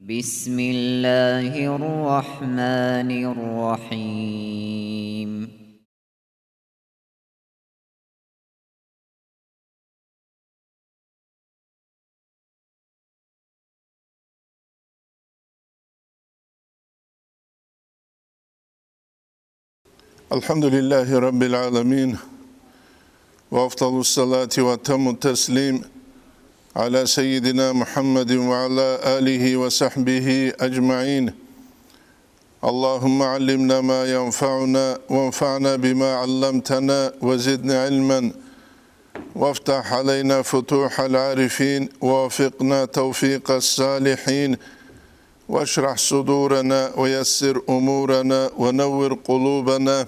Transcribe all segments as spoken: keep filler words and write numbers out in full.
بسم الله الرحمن الرحيم. الحمد لله رب العالمين، وأفضل الصلاة وأتم التسليم على سيدنا محمد وعلى آله وصحبه أجمعين. اللهم علمنا ما ينفعنا وانفعنا بما علمتنا وزدنا علما وافتح علينا فتوح العارفين ووفقنا توفيق الصالحين واشرح صدورنا ويسر أمورنا ونور قلوبنا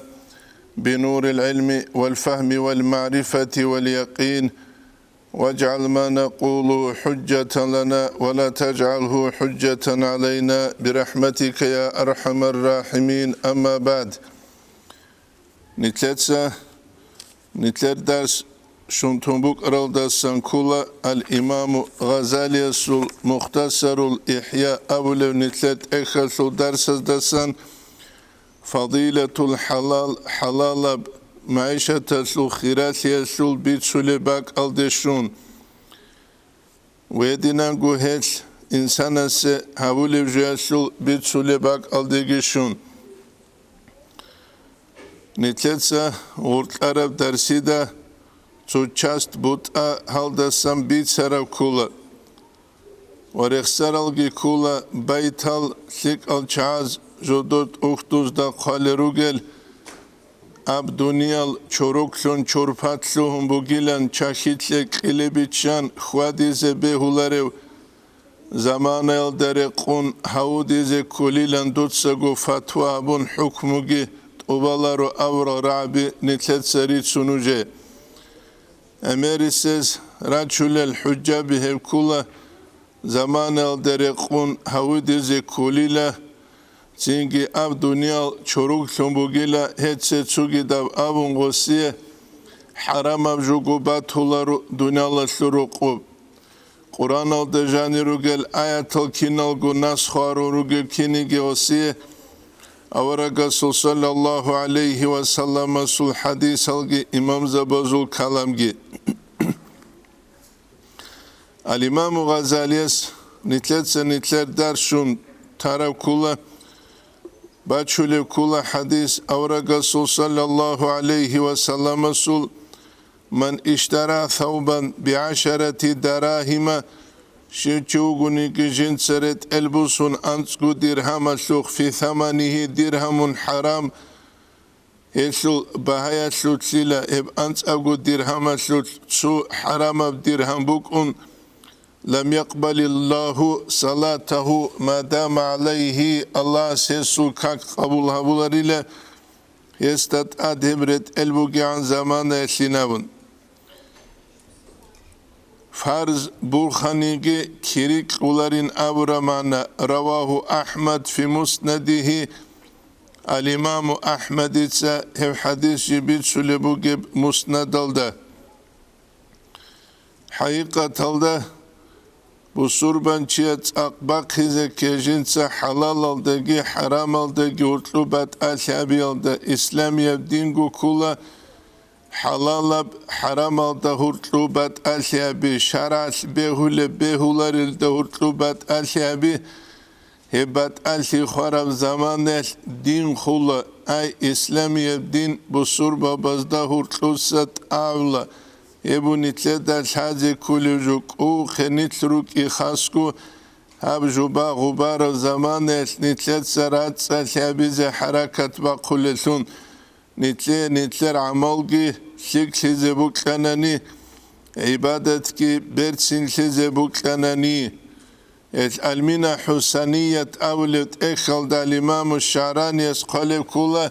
بنور العلم والفهم والمعرفة واليقين واجعل ما نقول حجة لنا ولا تجعله حجة علينا برحمتك يا أرحم الراحمين. أما بعد. Нилъеца, нилъер дарс щун тун букӀаралдасан ккола ал-Имаму Гъазалиясул Мухтасарул ИхӀя абулев нилъер тӀехьалъул дарсаздасан фадилатул хӀалал, хӀалалаб магӀишаталъул хиралъиялъул бицулеб бакӀалде щун. Гьединанго гьелъ инсанасе гьабулеб жоялъул бицулеб бакӀалдеги щун. Нилъеца гъоркьараб дарсида цо часть бутӀа гьалдасан бицараб ккола. Ва рехсаралги ккола байтал лъикӀал чагӀаз жодор тӀухьдузда хъвалел ругел, аб дуниял чороклъун чорпат лъугьун бугилан чахьилъе кьилебиччан хьвадизе бегьуларев, заманаялда рекъун гьавудизе кколилан дуцаго фатва гьабун хӀукмуги тӀубаларо абурал рагӀаби нилъеца рицун нужее. ГӀемерисез рачулел хӀужаби гьеб ккола, заманаялда рекъун гьавудизе кколила, цинги аб дуниял чороклъун бугила гьеце цогидаб абун гъосие хӀарамаб жуго батуларо дуниялалъул рокъоб. Къуръаналда жанир ругел аятал киналго насх гьарун ругел киниги гъосие, аварагасул саллаллагьу гӀалайгьи ва салламасул хӀадисалги имамзабазул каламги. Ал-Имаму Гъазалияс нилъеца нилъер дарс щун тараб ккола, бачулеб ккола хӀадис аварагасул саллаллагьу гӀалайгьи ва салламасул: «Ман иштара саубан бигӀашарати дарагьима», щив чи вугониги жинца ретӀел бусун анцӀго диргьамалъухъ, «фи саманигьи диргьамун хӀарам», гьелъул багьаялъулъила гьеб анцӀабго диргьамалъулъ цо хӀарамаб диргьам букӀун, «лам якъбалиллагьу салатагьу ма дама гӀалайгьи», Аллагьас гьесул как къабул гьабуларила, гьесда тӀад гьеб ретӀел бугегӀан заманаялъин абун. Фарз бурханиги кири кьуларин абураб магӀна, равагьу АхӀмад фи муснадигьи, ал-Имаму АхӀмадица гьеб хӀадис жиб бицулеб бугеб Муснадалда. ХӀакъикъаталда, бусурбанчияс цӀакъ бахъизе ккей жинца хӀалалалдаги хӀарамалдаги гьоркьоб батӀалъи гьабиялда исламияб динго ккола, хӀалалаб хӀарамалда гьоркьоб батӀалъи гьаби, шаргӀалъ бегьулеб бегьуларелда гьоркьоб батӀалъи гьаби, гьеб батӀалъи хвараб заманаялъ дин хула, ай, исламияб дин бусурбабазда гьоркьоса тӀагӀула, гьеб нилъеда лъазе кколев жо кӀухъе нилъ рукӀи хасго, гьаб жуба гъубараб заманаялъ нилъеца рацӀцӀалъи гьабизе хӀаракат бахъулелъун, нилъее нилъер гӀамалги лъикӀлъизе букьанани, гӀибадатги берцинлъизе букьанани. Эл Алмина ХӀусаният абулеб тӀехьалда ал-Имаму ШагӀраниялъ хъвалеб ккола,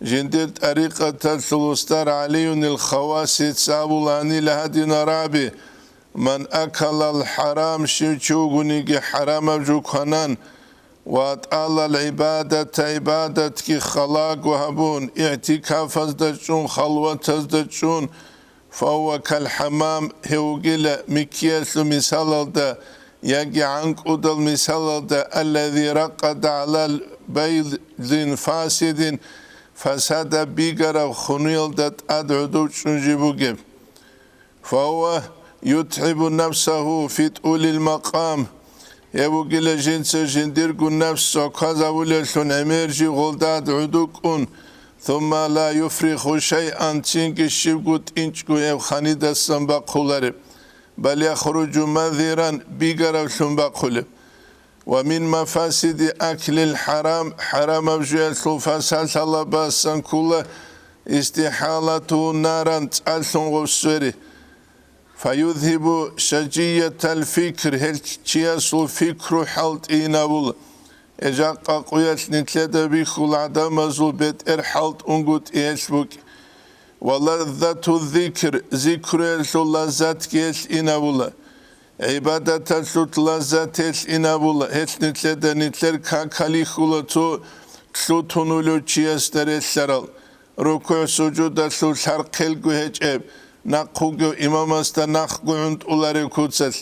жиндир тӀарикъаталъул устар ГӀалиюнил Хавасица абуланила гьадин араби: «Ман акалал хӀарам», щив чи вугониги хӀарамаб жо кванан, «ва атӀалал гӀибадата», гӀибадатги халаго гьабун, игӀтикафазда чӀун, халватазда чӀун, «фагьува калхӀамам», гьев вугила миккиялъул мисалалда, яги гӀанкӀудал мисалалда, аллази ракъада гӀалал байдин фасидин, фасадаб бигараб хунуялда тӀад гӀодов чӀун жиб бугеб. Фагьува ютгӀибу нафсагьу фи тӀулил макъам, гьеб бугила жинца жиндирго нафс цокъазавулеллъун гӀемер жи гъолдад гӀудуккун, сумма ла юфриху шайъан, цинги щибго тӀинчӀго гьеб ханидасан бахъулареб, бал яхруджу мазиран, бигаравлъун бахъулеб. Ва мин мафасиди аклил хӀарам, хӀарамаб жуялъул фасалъалабасан ккула истихӀалату наран цӀалъун гъов свери. Фаюзгьибу шажиятал фикр, гьел чиясул фикру хӀалтӀинавула. Э жакъа къуялъ нилъеда бихьул гӀадамазул бетӀер хӀалтӀунгутӀи гьелъ букӀ. Ва лаззату зикр, зикруялъул лаззатги гьелъ инавула. ГӀибадаталъул лаззат гьелъ инавула, гьелъ нилъеда нилъер какалихьула цо лъутун вулев чиясда релълъарал. РукугӀ-сужудалъул лъархъелго гьечӀеб, нахъ вугев имамасда нахъго гӀунтӀуларев куцалъ.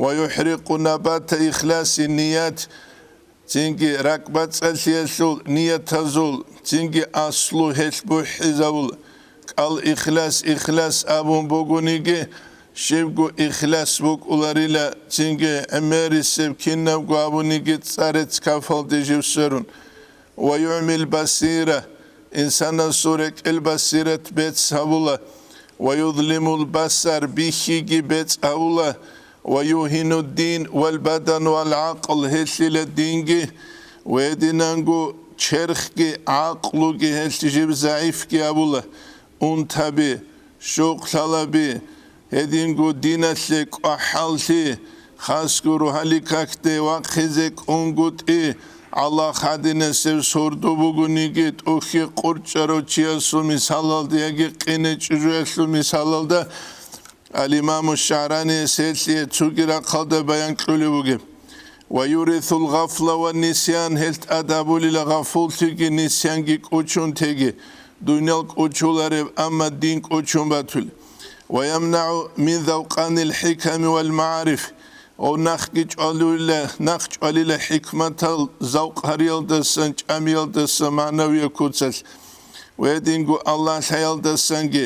Ва юхӀрикъу набата ихласи ният, цинги ракӀбацӀцӀалъиялъул ниятазул, цинги аслу гьелъ бухӀизавул. КӀал ихлас, ихлас абун бугониги, щибго ихлас букӀуларила, цинги гӀемерисеб кинабго абуниги цӀарец кафалде жив сверун. Ва югӀмил басира, инсанасул рекӀел басират бецӀ гьабула, ва юзлимул басар, бихьиги бецӀ гьабула, ва югьину дин вал бадан вал гӀакъл, гьелъила динги, ва гьединанго черхги гӀакълуги гьелъ жиб загӀифги гьабула, унтаби, щукълъалаби, гьединго диналъе кӀвахӀаллъи, хасго рухӀали какде вахъизе кӀунгутӀи, Аллагь гьадинасев сордо бугониги, тӀухьи къурчӀарав чиясул мисалалда яги къине чӀужуялъул мисалалда, ал-Имаму ШагӀраниялъ гьелъие цоги рахъалда баян кьолеб бугеб. Ва юрисул гъафла ва нисян, гьел тӀад абулила гъафуллъиги нисянги кӀочун теги, дуниял кӀочулареб, амма дин кӀочун батулеб. Ва ямнагӀу мин завкъанил хӀиками вал магӀариф, ва нахъги чӀвалула, нахъ чӀвалила хӀикматал завкъ гьариялдасан, чӀамиялдасан, магӀнавияб куцалъ, ва гьединго Аллагь лъаялдасанги,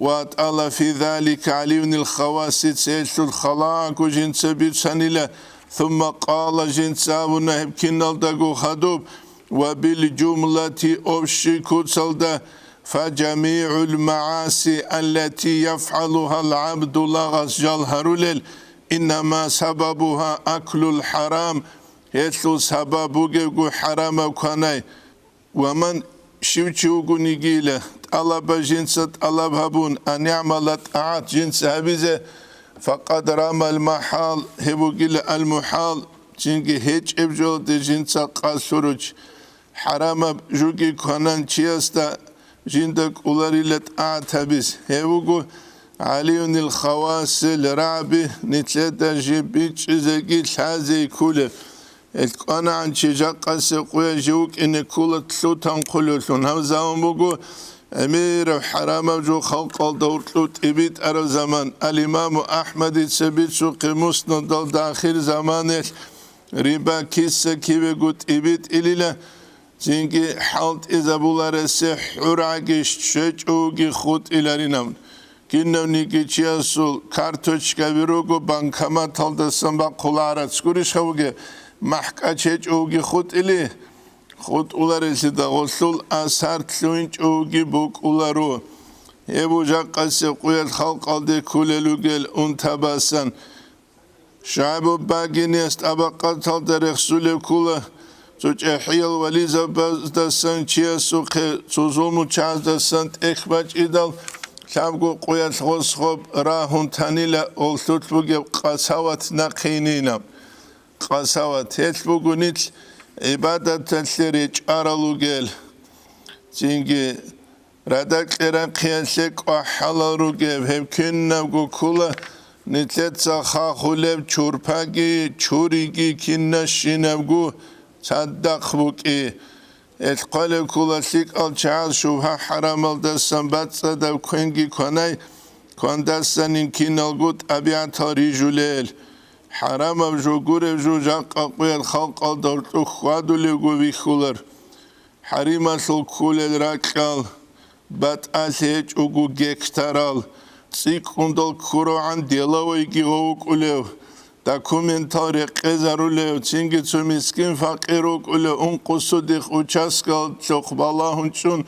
ва тӀала фи залика гӀалиюнил хаваси, цеялъул халаго жинца бицанила, сумма къала, жинца абуна гьеб киналдаго хадуб, ва бил жумлати, общий куцалда, фа жамигӀул магӀаси, аллати яфгӀалугьал гӀабду, лагъас жал гьарулел, иннама сабабугьа аклул хӀарам, гьелъул сабаб бугебго хӀарамаб кванай. Ва ман, щив чи вугонигила, тӀалаба, жинца тӀалаб гьабун, ан ягӀмала тӀагӀат, жинца гьабизе, факъад рамал махӀал, гьеб бугила ал-мухӀал, цинги гьечӀеб жоялде жинца къасуруч. ХӀарамаб жуги кванан чиясда жинда кӀоларила тӀагӀат гьабиз. Гьев вуго гӀалиюнил хавасил рагӀаби, нилъеда жиб бичӀчӀизеги лъазе кколев. Гьел кӀванагӀан чи жакъасе къуя жив вукӀине ккола лъутан хъулевлъун. Гьав заман буго гӀемераб хӀарамаб жо халкъалда гьоркьоб тӀибитӀараб заман. Ал-Имаму АхӀмадица бицухъе Муснадалда ахир заманаялъ риба киса-кивего тӀибитӀилила, цинги хӀалтӀизабулареси хӀургӀаги щвечӀоги хутӀиларинаб. Кинавниги чиясул карточкаби руго банкоматалдасан бахъула гӀарац гурищ гьавуге, махӀкӀа чечӀоги хутӀили, хутӀуларелъида гъолъул асар лъугьинчӀоги букӀуларо. Гьеб жакъасе къуялъ халкъалде кколел ругел унтабасан. ШугӀайбу Багиниялъ тӀабакъаталда рехсулев ккола, цо чӀехӀиял вализабаздасан чиясухъе цо зулмучагӀаздасан тӀехь бачӀидал, лъабго къуялъ гъос гъоб рагьун танила гъолъулъ бугеб къасават нахъе инина. Къасават гьелъ буго нилъ гӀибадаталъе речӀарал ругел. Цинги радакье рахъиялъе кӀвахӀалал ругеб, гьеб кинабго ккола нилъеца хахулеб чурпаги чуриги кинабщинабго цадахъ букӀи. Гьелъ хъвалеб ккола лъикӀал чагӀаз шубгьа-хӀарамалдасан бацӀцӀадаб квенги кванай, квандасанин киналго тӀабигӀатал рижулел. ХӀарамаб жо гуреб жо жакъа къоялъ халкъалда гьоркьоб хьвадулевго вихьулар. ХӀарамалъул кколел ракьал, батӀалъи гьечӀого гектарал, цӀикӀкӀундал ккурагӀан деловойги гьев вукӀулев, документал рекъезарулев, цинги цо мискин-факъир вукӀулев, ункъо содих участкаялъухъ балагьун чӀун,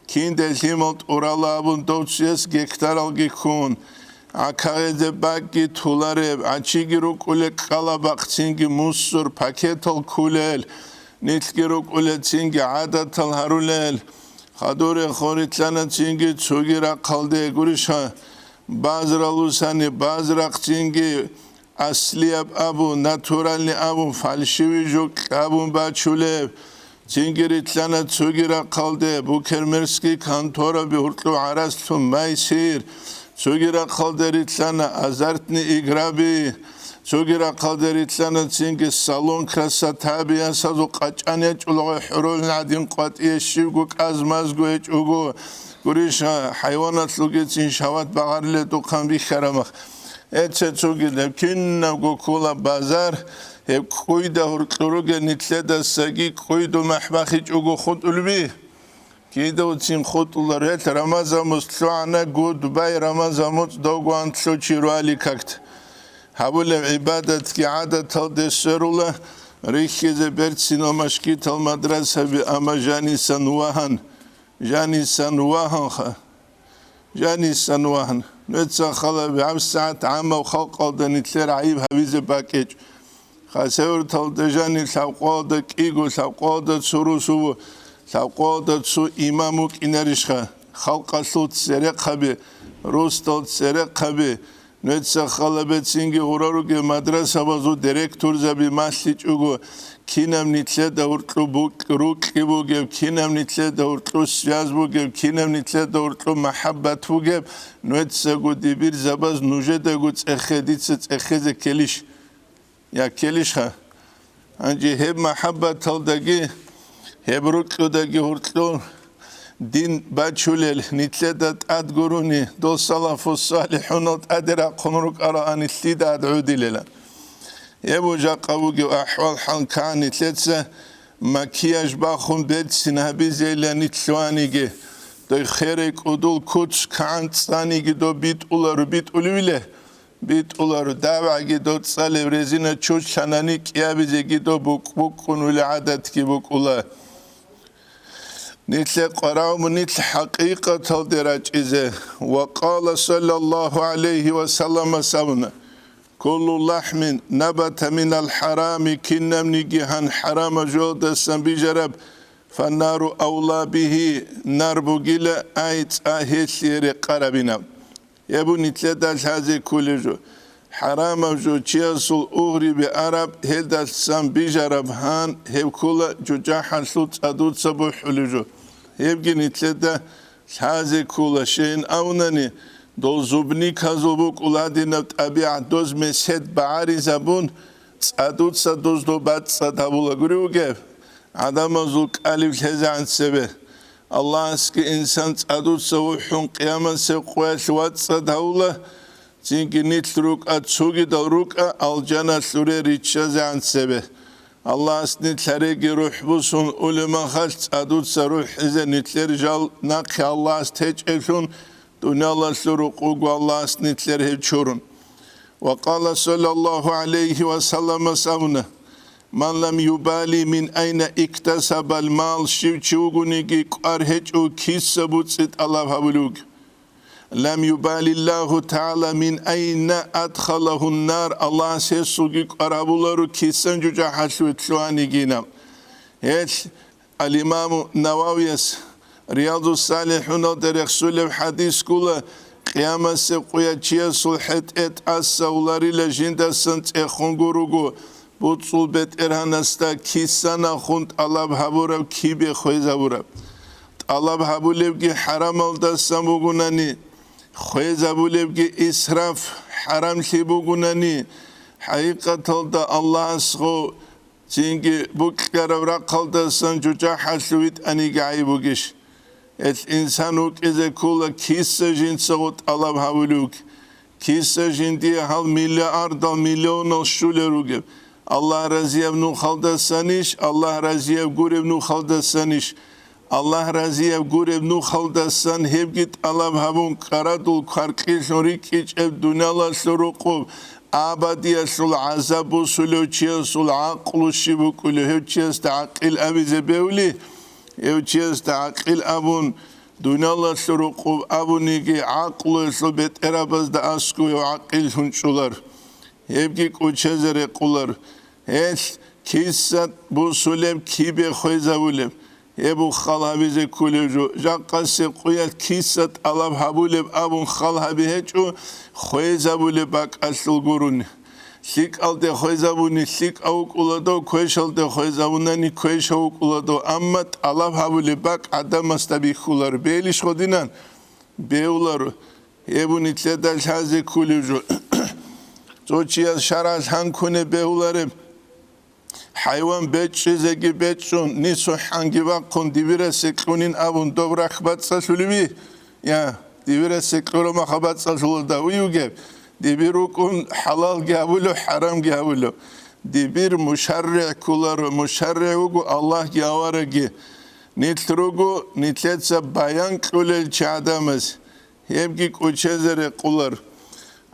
кинде лъимал тӀурала абун дов чияс гектаралги ккун, гӀакагъезе бакӀги тулареб, гӀачиги рукӀулел ккалабахъ, цинги мусор пакетал ккулел, нилъги рукӀулел, цинги гӀадатал гьарулел, хадур рехун рилълъана цинги цоги рахъалде гуриша, базралусани базрахъ цинги аслияб абун, натуральный абун, фальшивый жо кьабун бачулеб, цинги рилълъана цоги рахъалде букермерский контораби гьоркьоб гӀарац лъун майсир, цоги рахъалде рилълъана азартный играби, цоги рахъалде рилълъана цинги салон красотаби, ясазул къачӀан ячӀулагъи хӀурулин гӀадин къватӀие щибго кӀаз-мазго гьечӀого, гуриша, хӀайваналъулгицин шагьват багъарилел тухъан бихьарамах. Эце цогидаб кинабго ккола базар, гьеб кӀуйда гьоркьор ругел нилъедасаги кӀуйду махӀ бахичӀого хутӀулби. Кидавцин хутӀулар гьел Рамазан муцӀ лъугӀана, гудбай Рамазан муцӀ довгоан лъучи руали какд. Гьабулеб гӀибадатги гӀадаталде сверула, рихьизе берцинал машгитал мадрасаби, амма жанисан вагьан, жанисан вагьанха. Жанисан вагьан, нуца халаб гьабсагӀат гӀаммав халкъалда нилъер гӀайиб гьабизе бакӀечӀ. Хасавюрталда жаниб лъабкъоялда кӀиго, лъабкъоялда цо русу, лъабкъоялда цо имам вукӀинарищха? Халкъалъул церехъаби, росдал церехъаби, нуца халабецинги гъура ругел мадрасабазул директорзаби малъичӀого, кинаб нилъеда гьоркьоб букь-, рукьи бугеб, кинаб нилъеда гьоркьоб связь бугеб, кинаб нилъеда гьоркьоб махӀаббат бугеб, нуецаго дибирзабаз нужедаго цӀехе дица цӀехезе ккелищ? Я ккелищха? Гьанже гьеб махӀаббаталдаги, гьеб рукьудаги гьоркьоб дин бачулел нилъеда тӀад гурони, дол салафу-салихӀунал тӀаде рахъун рукӀарал анилъида гӀодилела. Гьеб жакъа бугеб ахӀвал-хӀал ккани, лъеца макияж бахун берцин гьабизейилан нилъ лъугьаниги, дой херай кӀудул куц ккан цӀаниги доб битӀуларо, битӀулевиле? БитӀуларо, давгӀаги доб цӀалеб резина чучлъанани кӀиабизеги доб букӀ-, букӀун вули гӀадатги букӀула. Нилъе къварав мун нилъ хӀакъикъаталде рачӀизе. Ва къала саллаллагьу гӀалайгьи ва саллама савна: «Куллу лахӀмин набата минал хӀарами», кинабниги гьан хӀарамаб жоялдасан бижараб, «фаннару авла бигьи», нар бугила ай цӀа гьелъие рекъарабинаб. Гьеб нилъеда лъазе кколеб жо. ХӀарамаб жо чиясул угърибе араб, гьелдасан бижараб гьан гьеб ккола жужахӀалъул цӀадуца бухӀулеб жо. Гьебги нилъеда лъазе ккола, щайин абунани, дол зубниказул букӀула гьадинаб тӀабигӀат, доз месед багӀаризабун, цӀадуца доз доб бацӀцӀад гьабула гури бугеб? ГӀадамазул кӀалиб лъезегӀан цебе. Аллагьасги инсан цӀадуца вухӀун къиямасеб къоялъ вацӀцӀад гьавула, цинги нилъ рукӀа, цогидал рукӀа, алжаналъуре риччазегӀан цебе. Аллагьас нилъ гьареги рухӀ бусун улеб махалъ цӀадуца рухӀизе нилъер жал нахъе Аллагьас течӀеблъун, дуниялалъул рукъуго Аллагьас нилъер гьеб чурун. Ва къала саллаллагьу гӀалайгьи ва саллама савна: «Ман лам юбали мин айна иктасабал мал», щив чи вугониги кӀвар гьечӀо киса буцӀи тӀалаб гьабулев вугев. «Лам юбали Аллагьу тагӀала мин айна адхалагьун нар», Аллагьас гьесулги кӀвар гьабуларо кисан жужахӀалъуве лъугьанигина. Гьелъ Ал-Имаму Нававияс Риязу-ссалихӀуналда рехсулеб хӀадис ккола, къиямасеб къоялъ чиясул хӀетӀе тӀаса вуларила жиндасан цӀехун гуруго, буцӀул бетӀергьанасда киса нахун тӀалаб гьабураб кибе хвезабураб. ТӀалаб гьабулебги хӀарамалдасан бугунани, хвезабулебги исраф, хӀарамлъи бугунани, хӀакъикъаталда Аллагьас гъо-, Цинги букьараб рахъалдасан жужахӀалъув витӀаниги гӀайиб бугищ? Гьелъ инсан вукӀизе ккола киса жинцаго тӀалаб гьавулев вугев. Киса жиндие гьал миллиардал миллионал щулел ругеб? Аллагь разияб нухалдасанищ, Аллагь разияб гуреб нухалдасанищ? Аллагь разияб гуреб нухалдасан гьебги тӀалаб гьабун, кӀарадул кваркьилъун рикӀкӀичӀеб дуниялалъул рукъуб абадиялъул гӀазаб бусулев чиясул гӀакълу щиб букӀулев? Гьев чиясда гӀакъил абизе бевли, гьев чиясда гӀакъил абун, дуниялалъул рукъуб абуниги, гӀакълуялъул бетӀерабазда аскӀов гьев гӀакъиллъун чӀолар. Гьебги кӀочезе рекъолар. Гьелъ киса бусулеб, кибе хвезабулеб? Гьеб хал гьабизе кколев жо. Жакъасеб къуялъ киса тӀалаб гьабулеб абун хал гьаби гьечӀо, хвезабулеб бакӀалъул гурони. ЛъикӀалде хвезабуни лъикӀав вукӀула дов, квешалде хвезабунани квешав вукӀула дов, амма тӀалаб гьабулеб бакӀ гӀадамасда бихьуларо. Бегьилищ гъодинан? Бегьуларо. Гьеб нилъеда лъазе кколев жо. Цо чияс шаргӀалъ гьанкунеб бегьулареб. ХӀайван бечӀчӀизеги бечӀчӀун, нисухӀанги бахъун, дибирасе кьунин абун доб рахь бацӀцӀалъулеви? Я, дибирасе кьурамаха бацӀцӀалъула давуй вугеб? Дибир вукӀун хӀалалги гьабулев, хӀарамги гьабулев. Дибир мушарригӀ кколаро, мушарригӀ вуго Аллагьги аварагги. Нилъ руго, нилъеца баян кьулел чи гӀадамаз. Гьебги кӀочезе рекъолар.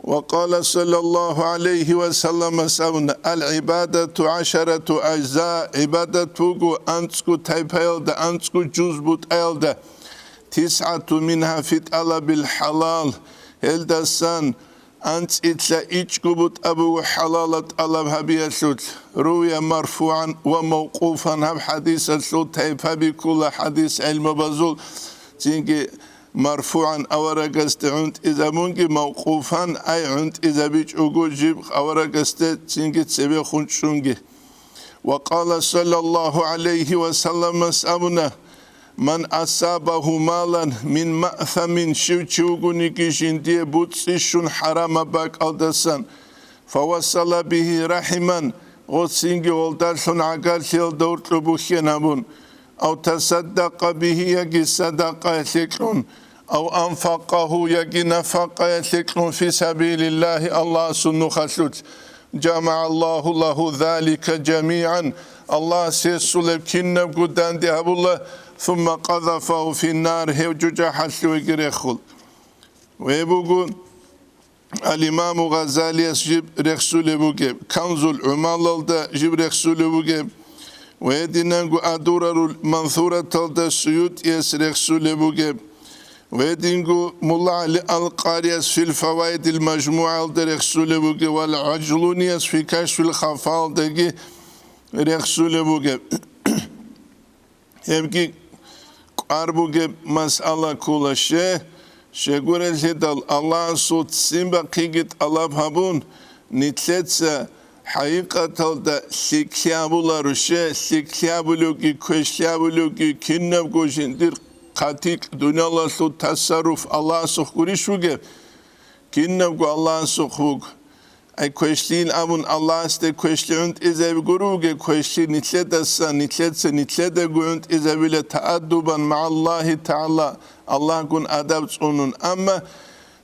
Ва къала саллаллагьу гӀалайгьи ва саллам асхӀабуна: «Ал-гӀибадату гӀашарату ажза», гӀибадат буго анцӀго тайпаялда, анцӀго жуз бутӀаялда, «тисгӀату мингьа фи тӀалабил хӀалал», гьелдасан анцӀила ичӀго бутӀа буго хӀалалаб тӀалаб гьабиялъулъ. Рувия марфугӀан ва мавкъуфан, гьаб хӀадисалъул тайпаби ккола хӀадис гӀелмабазул, цинги марфугӀан аварагасде гӀунтӀизабунги, мавкъуфан, ай гӀунтӀизабичӀого жиб аварагасде цинги цебехун чӀунги. Ва къала саллаллагьу гӀалайгьи ва саллам асхӀабуна: «Ман асабагьу малан мин маъсамин», щив чи вугониги жиндие буцӀцӀи щун хӀарамаб бакӀалдасан, «фавасала бигьи рахӀиман», гъоцинги гъолдалъун гӀагарлъиялда уркьу бухьен гьабун, «ав тасаддакъа бигьи», яги садакъаялъе кьун, «ав анфакъагьу», яги нафакъаялъе кьун, «фи сабилиллагьи», Аллагьасул нухалъулъ, «жамагӀаллагьу лагьу залика жамигӀан», Аллагьас гьесулеб кинабго данде гьабула, «сумма къазафагьу финнар», гьев жужахӀалъувеги рехул. Гьеб буго Ал-Имаму Гъазалияс жиб рехсулеб бугеб, Канзул ГӀумалалда жиб рехсулеб бугеб, ва гьединанго Аддурарул Мансураталда СуютӀияс рехсулеб бугеб, ва гьединго Мулла ГӀали Ал-Къарияс Фил Фаваидил МажмугӀалда рехсулеб бугеб ва Ал-ГӀажлунияс Фи Кашфил Хафаалдаги рехсулеб бугеб. Гьебги кӀвар бугеб масъала ккола. Ще, щегурелъидал Аллагьасул ццин бахъиги тӀалаб гьабун, нилъеца хӀакъикъаталда лъикӀлъи абуларо, ще, лъикӀлъи абулевги, квешлъи абулевги, кинабго жиндир хъатикь дуниялалъул тасарруф Аллагьасухъ гурищ вугеб? Кинабго Аллагьасухъ вуго. Ай квешлъин абун, Аллагьасде квешлъи гӀунтӀизаби гуруге, квешлъи нилъедасан, нилъеца нилъедаго гӀунтӀизабила, тааддубан магӀаллагьи тагӀала, Аллагьгун адаб цӀунун. Амма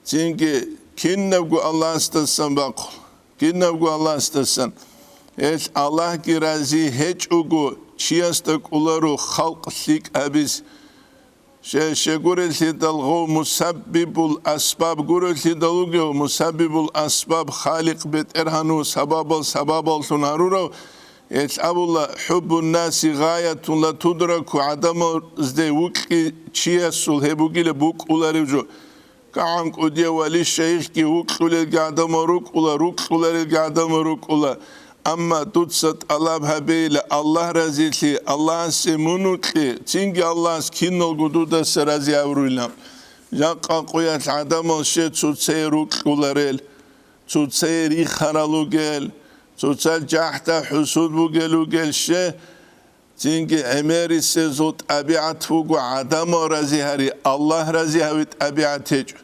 цинги кинабго Аллагьасдасан бахъул, кинабго Аллагьасдасан. Гьелъ Аллагьги рази гьечӀого, чиясда кӀоларо халкъ лъикӀ гьабиз. Ще-, щегурелъидал гъов мусаббибул асбаб гурелъидал вугев, мусаббибул асбаб, Халикъ БетӀергьанав сабабал сабабаллъун гьарурав, гьелъ абула: «ХӀуббун наси гъаятун ла тудраку», гӀадамазде вукьи чиясул гьеб бугила букӀуларев жо. КагӀан кӀудияв вали-шайихги вукьулелги гӀадамал рукӀула, рукьуларелги гӀадамал рукӀула. Амма дуца тӀалаб гьабейила Аллагь разилъи, Аллагьасе мун вукьи, цинги Аллагьас киналго дудаса рази гьавруйилан. Жакъа къуялъ гӀадамал ще цоцае рукьуларел, цоцае рихарал ругел, цоцал жахӀда-хӀусуд бугел ругел ще, цинги гӀемерисезул тӀабигӀат буго гӀадамал рази гьари, Аллагь рази гьави тӀабигӀат гьечӀо.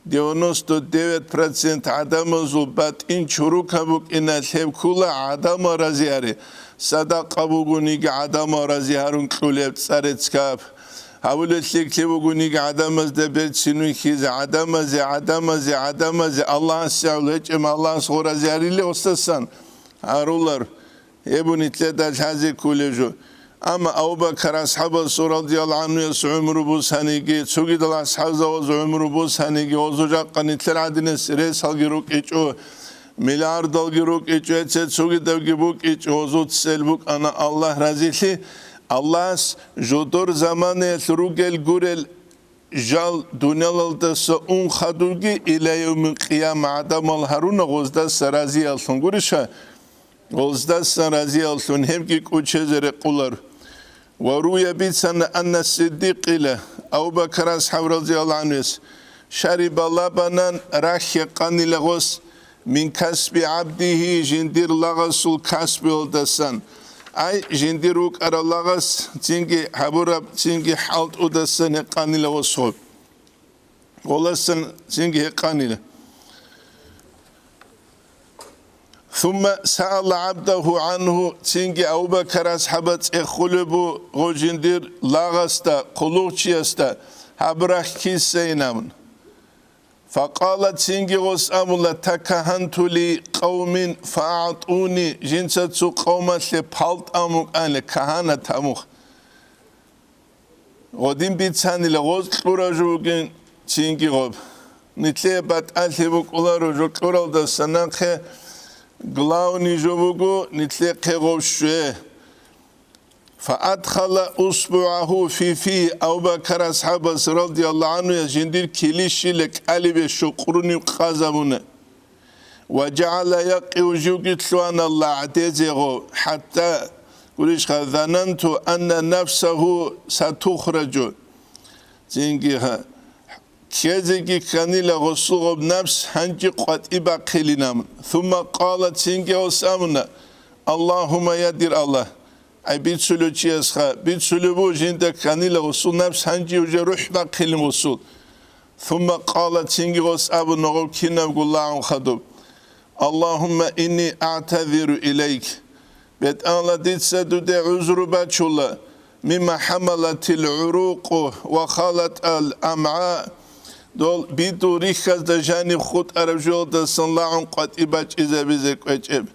Девяносто девять процент гӀадамазул батӀин чурукаб букӀиналъ гьеб ккула гӀадамал рази гьари, садакъа бугониги гӀадамал рази гьарун кьулеб цӀарецкаб. Гьабулеллъиги бугониги гӀадамазда берцин вихьизе, гӀадамазе, гӀадамазе, гӀадамазе, Аллагьасе гьавул гьечӀеб, Аллагьас гъоразиариле гъосдасан гьарулар. Гьеб нилъеда лъазе кколеб жо. Амма Абу Бакар асхӀабасул радияллагьу гӀанхуяс гӀумру босаниги, цогидал асхӀабзабаз гӀумру босаниги, гъозу жакъа нилъер гӀадинас ресалги рукӀичӀо, миллиардалги рукӀичӀо, эце цогидабги букӀичӀо, гъозу цел букӀана Аллагь разилъи. Аллагьас жодор заманаялъ ругел гурел жал дуниялалдаса ун хадурги, иля явмил къияма гӀадамал гьаруна гъоздаса разиялъун гуриша? Гъоздасан разиялъун гьебги кӀучезе рекъолар. Ва руя бицана анна Сиддикъила, Абу Бакар асхӀаб радияллагьу гӀанхуяс, шариба лабанан рахь гьекъанила гъос, мин касби гӀабдигьи, жиндир лагъасул касбуялдасан, ай, жиндир вукӀарав лагъас цинги гьабураб, цинги хӀалтӀудасан гьекъанила гъос гъоб. Гъоласан цинги гьекъанила. Сумма саала гӀабдагьу гӀанху, цинги Абу Бакар асхӀаба цӀехулеб буго жиндир лагъасда, хъулухъчиясда, гьаб рахь кисайин абун. Факъала, цинги гъос абула, такагьанту ли къавмин фаагӀтӀуни, жинца цо къавмалъе палтӀ амукӀанила, кагьанат амух. Гъодин бицанила гъоз кьурав жо вугин цинги гъоб. Нилъее батӀалъи букӀуларо жо кьуралдаса нахъе, главный жо вуго нилъехъе гъов щве. Фаадхала усбугӀагьу фи фи, Абу Бакар асхӀабас радияллагьу гӀанхуяс жиндир килищила кӀалибе щукърунив къазабуна. Ва жагӀала якъив, живги лъугьана лагъдезе гъов, хӀатта, гурищха, зананту анна нафсагьу сатухраджу. Цинги гьа, ккезеги кканила гъосул гъоб напс гьанже къватӀи бахъилин абун. Сумма къала, цинги гъос абуна, Аллагьумма, я дир Аллагь, ай бицулев чиясха, бицулев ву жинда кканила гъосул напс гьанже уже рухӀ бахъилин гъосул. Сумма къала, цинги гъос абуна гъов кинабго лагъун хадуб, Аллагьумма инни агӀтазиру илайк, БетӀалла, дица дуде гӀузру бачула, мимма хӀамалатил гӀурукъу ва халатал амгӀа, дол бидул рихьазда жаниб хутӀараб жоялдасан лагъун къватӀи бачӀизабизе кӀвечӀеб.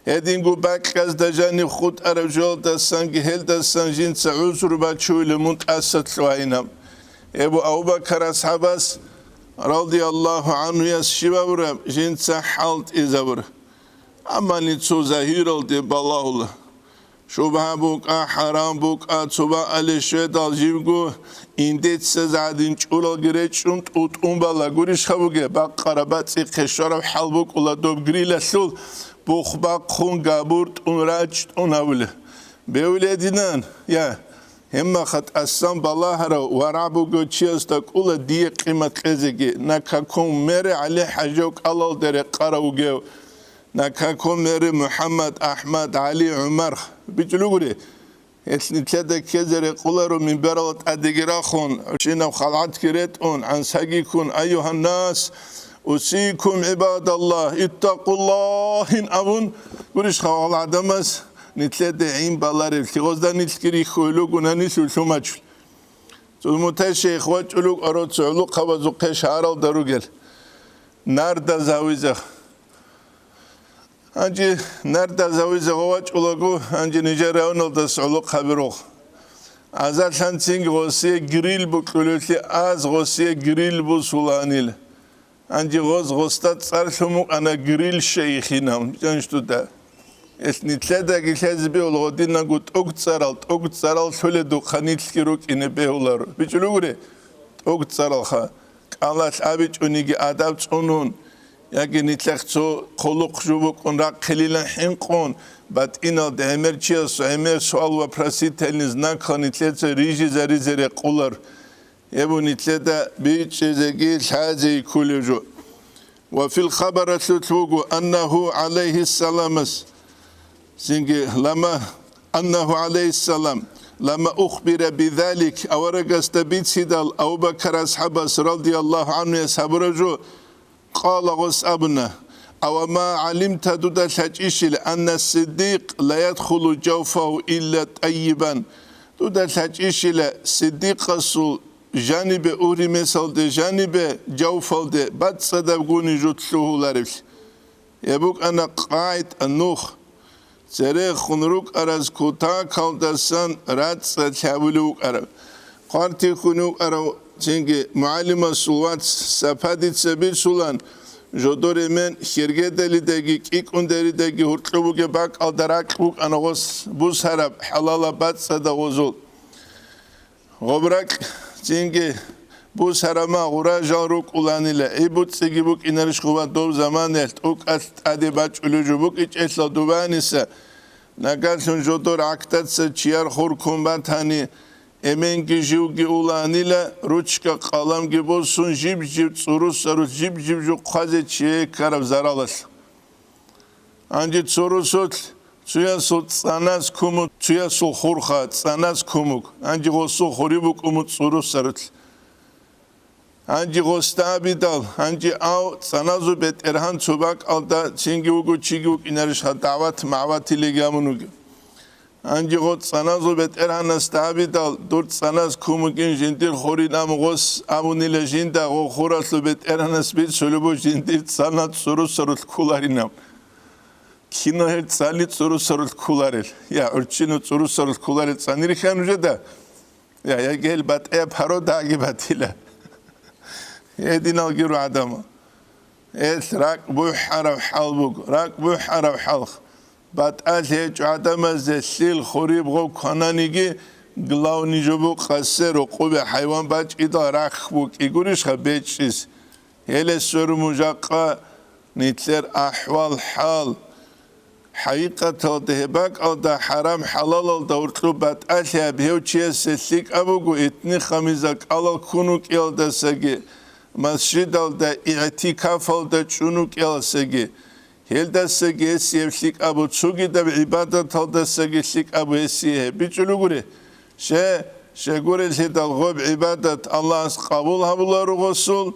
Гьединго бакьазда жаниб хутӀараб жоялдасанги гьелдасан жинца гӀузру бачуйилан мун тӀаса лъугьайинаб. Эбу Абу Бакар асхӀабас, радияллагьу гӀанхуяс, щиб абураб, жинца хӀалтӀизабур. Амма нилъ цо загьиралде балагьула. Шубгьа букӀа, хӀарам букӀа, цо бакӀалде щведал живго, индецазда гӀадин чӀуралги речӀчӀун тӀутӀун бала, гурищха бугеб, бакъараб бацӀихъе щвараб хӀал букӀула доб грилалъул бух бахъун, габур тӀун, рачӀ тӀун абулеб. Бевлединан, я, гьебмаха тӀасан балагьарав варагӀ бугев чиясда кӀула дие къимат кьезеги, на каком мере ГӀали-ХӀажав кӀалалде рекъарав вугев, на каком мере МухӀаммад, АхӀмад, ГӀали, ГӀумар. БичӀчӀулугури, гьелъ нилъеда ккезе рекъоларо минбаралда тӀадеги рахун, гӀушинаб халгӀатги ретӀун, гӀансаги ккун, айюгьаннас, усикум гӀибадаллагь, иттакъуллагьин абун, гурищха гьал гӀадамаз нилъеда гӀин баларев, лъигъазда нилъги рихьулел ругони нилъ лъумачул. ЦӀумутай шейх вачӀулев вукӀаро цо гӀулухъабазухъе шагьаралда ругел. Нарда Завиза. Гьанже Нарда Завиза гъов вачӀулаго, гьанже нижер районалдаса гӀулухъ гьабирухъ. Азарлъанцинги гъосие гриль букьулевлъи аз гъосие гриль бусуланил. Гьанже гъоз гъосда цӀар лъун букӀана гриль шейхинав, жанщтуда. Ил нилъедаги лъезе бегьула гъодинабго тӀокӀцӀарал, тӀокӀцӀарал лъоледухъа нилъги рукӀине бегьуларо. БичӀчӀулугури, тӀокӀцӀаралха, кӀалалъ абичӀониги адаб цӀунун, яги нилъехъ цо хъулухъ жо букӀун рахъилилан хӀинкъун, батӀиналда гӀемер чияс гӀемер суал-вопросительный знакха нилъеца рижизаризе рекъолар. Гьеб нилъеда бичӀчӀизеги лъазе кколеб жо. Ва фил хабаралъулъ буго, аннагьу гӀалайгьиссаламас, цинги лама, аннагьу гӀалайгьиссалам, лама ухбира бизалик, аварагасда бицидал Абу Бакар асхӀабас радияллагьу гӀанхуяс гьабураб жо, къала гъос абуна, ава ма гӀалимта дуда лъачӀищил, анна Сиддикъ ла ядхулу жавфагьу илла тӀайибан, Дуда лъачӀищила Сиддикъасул жанибе, угьри-месалде жанибе, жавфалде бацӀцӀадаб гуни жо лъугьуларевлъи. Гьеб букӀана къагӀида, нух. Церехун рукӀараз кутакалдасан рацӀцӀад лъабулев вукӀарав, хъвартихьун вукӀарав, цинги мугӀалимасул вац Сападица бицулан, жодор эмен хергедалидаги кӀикӀундеридаги гьоркьоб бугеб бакӀалда ракь букӀана гъос бусараб хӀалалаб бацӀцӀадаб гъозул. Гъоб ракь цинги бусараб ма гъура жал рукӀуланила, гӀи буцӀцӀиги букӀинарищ гъуба дов заманаялъ тӀукӀалъ тӀаде бачӀулев жо букӀичӀелъал дубаниса, нагагьлъун жодор гӀактаца чияр хур ккун батани, эменги живги уланила, ручка-къаламги босун, жиб-жиб цӀурусарулъ жиб-жиб жо хъвазе чие ккараб заралалъ. Гьанже цо росулъ цуясул цӀаназ куму, цуясул хурха цӀаназ кумук, гьанже гъосул хури букӀуму цӀурусарулъ. Гьанже гъосда абидал, гьанже ав цӀаназул бетӀергьан цо бакӀалда цинги вуго чиги вукӀинарищха дагӀват-магӀватилеги гьабун вугев. Гьанже гъо цӀаназул бетӀергьанасда абидал, дур цӀаназ кумугин жиндир хурин аму гъос абунила жинда гъо хуралъул бетӀергьанас бицулеб буго жиндир цӀаназ цӀурусарулъ кколаринаб. Кино гьел цӀани цӀурусарулъ кколарел? Я, гӀурччину цӀурусарулъ кколарел цӀанирихьа нужеда? Я, яги гьел батӀияб паро дагьги батила. Гьединалги ру гӀадамал. Гьелъ ракӀ бухӀараб хӀал буго, ракӀ бухӀараб хӀалх. БатӀалъи гьечӀо гӀадамазде лъил хуриб гъов квананиги, главный жо букъасе рокъобе хӀайван бачӀидал рахь букӀигурищха бечӀчӀис? Гьеле сверун мун жакъа нилъер ахӀвал-хӀал. ХӀакъикъаталда гьеб бакӀалда хӀарам-хӀалалалда гьоркьоб батӀалъи гьаб гьев чиясе лъикӀаб буго, итни-хамиза кӀалал ккун вукӀиялдасаги, масжидалда игӀтикафалда чӀун вукӀиялсаги. Гьелдасаги гьесие лъикӀабу, цогидаб гӀибадаталдасаги лъикӀабу гьесие гьеб бичӀчӀулугури. Ще, щегурелъидал гъоб гӀибадат Аллагьас къабул гьабуларо гъосул,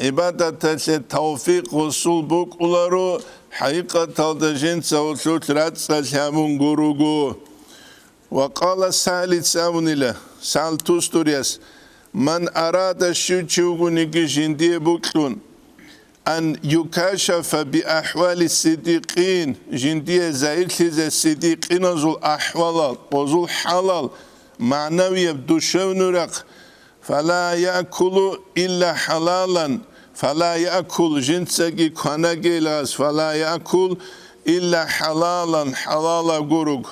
гӀибадаталъе тавфикъ гъосул букӀуларо, хӀакъикъаталда жинца гьолъулъ рацӀцӀалъи гьабун гуруго. Ва къала Сагьлица абунила, Сагьл Тустурияс: «Ман арада», щив чи вугониги жиндие бокьун, «ан юкашафа би ахӀвали сиддикъин», жиндие загьирлъизе сиддикъиназул ахӀвалал, гъозул хӀалал, магӀнавияб, душевный рахъ, «фала яъкулу илла хӀалалан», «фала яъкул», жинцаги кванагейилгъас, «фала яъкул илла хӀалалан», хӀалалаб гуруг.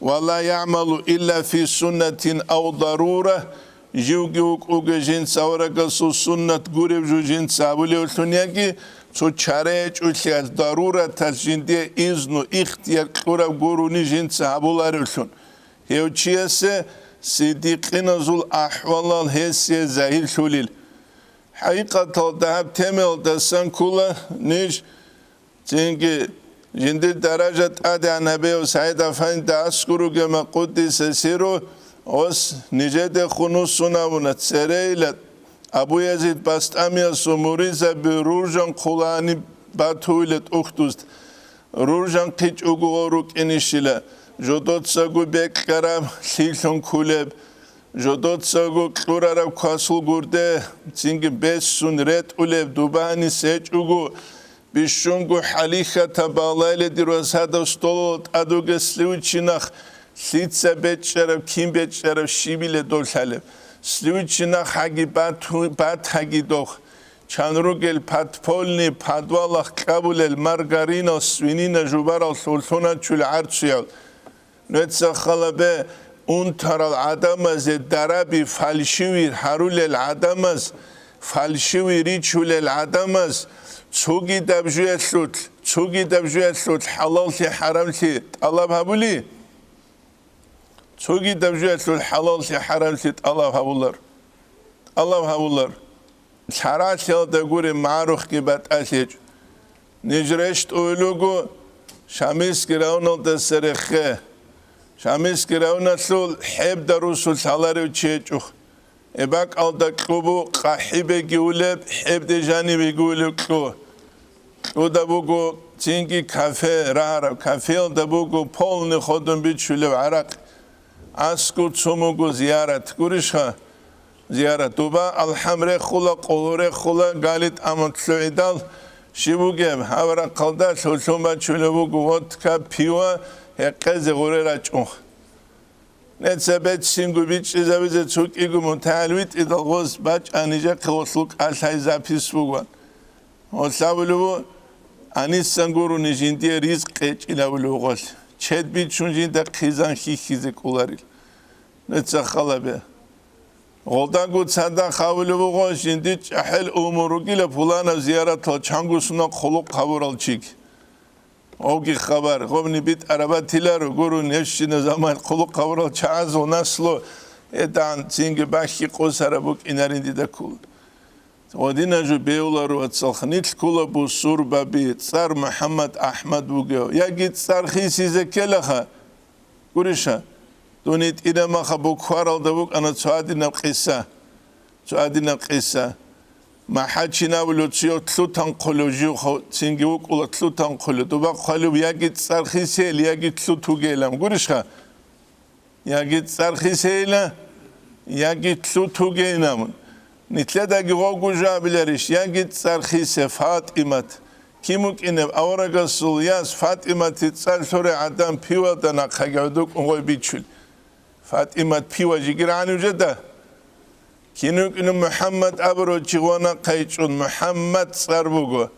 «Ва ла яъмалу илла фи суннатин ав дарура», живги вукӀуге жинца аварагасул суннат гуреб жо жинца гьабулевлъун яги, цо чара гьечӀолъиялъ, дарураталъ жиндие изну, ихтияр кьураб гурони жинца гьабуларевлъун, гьев чиясе сиддикъиназул ахӀвалал гьесие загьирлъулел. ХӀакъикъаталда гьаб темаялдасан ккола ниж. Цинги жиндир даража тӀадегӀан гьабияб СагӀид Афанидида аскӀор ругема, къуддиса сирругьу, гъос нижедехун вуссун абуна, церейила Абу Язид Бастамиясул муридзаби руржан хъулани батуйила тӀухьдузда. Руржан хъичӀого гъо рукӀинищила, жодоцаго бекьараб лъилъун кколеб, жодоцаго кьурараб квасул гурде, цинги бесун ретӀулеб дубани сечӀого, бищунго хӀалихьатаб балайла дир васадав столал тӀадуге сливочный нах лъица бечӀчӀараб, кин бечӀчӀараб щибила дов лъалеб. Сливочный нах гьаги бат-, бат гьаги дох. Чан ругел подпольный подвалах кьабулел маргаринал свинина жубарал лъугьлъуначул гӀарцуял. Нуца халабе унтарал гӀадамазе дараби фальшивый гьарулел гӀадамаз, фальшивый ричулел гӀадамаз цогидаб жуялъулъ, цогидаб жуялъулъ хӀалаллъи-хӀарамлъи тӀалаб гьабули? Цогидаб жуялъул хӀалаллъи-хӀарамлъи тӀалаб гьабулар. ТӀалаб гьабулар. Лъаралъиялда гури магӀарухъги батӀалъи гьечӀо. Ниж рещтӀуй руго Шамильский районалдаса рехе. Шамильский районалъул ХӀебда русулъ гьаларев чи гьечӀо. Эбакъалда кьубу къахӀибеги улеб, ХӀебде жанибеги улеб кьу. Кьуда буго цинги кафе рагьараб, кафеялда буго полный ходун бичулев гӀаракь. АскӀов цо муго зиярат, гурищха? Зиярат. Дуба алхӀам рехула, къулу рехула, гали тӀамун лъугӀидал, щиб бугеб, гьаб рахъалда лъугьун бачулеб буго водка, пиво, гьекъезе гъуре рачӀунха. Нецаб бецинго бичӀчӀизавизе цо кӀиго мутагӀал витӀидал гъоз бачӀа нижехъе гъолъул кӀалъай запис бугоан. Гъолъ абулеб бу, анисан гурони жиндие ризкъ кьечӀилавулев гъолъ, чед бичун жинда хъизан хьихьизе кӀоларил. Нецахъ халабе. Гъолдаго цадахъ абулеб буго, жинди чӀахӀел умур ругила пуланаб зияратал чанго сунал хъулухъ гьабурал чиги. Гъовги хабар, гъовни битӀараб батиларо гуро, небщина заман хъулухъ гьабурал чагӀазул наслу, гьедан цинги бахьи къосараб букӀинарин дида ккола. Гъодина жо бевларо, вацалха, нилъ ккола бусурбаби, цӀар МухӀаммад АхӀмад вугев, яги цӀар хисизе ккелаха. Гуриша, дун гьитӀинаб маха букваралда букӀана цо гьадинаб къиса. Цо гьадинаб къиса. МахӀачинабулев цо лъутан хъулев жив хо-, цинги вукӀула лъутан хъулев. Дуба хъвалев яги цӀар хисейил, яги лъут вугейилан. Гурищха? Яги цӀар хисейила, яги лъут вугейилан. Нилъедаги гъовго жо абиларищ, яги цӀар хисе, ФатӀимат. Кин вукӀинеб аварагасул яс ФатӀимати цӀар лъурай гӀадан пивалда нахъаги гӀодукӀун гъой бичулел? ФатӀимат пива жигиргӀанив жеда? Кин вукӀинев МухӀаммад абурав чи гъвана хъайчӀун, МухӀаммад цӀар буго.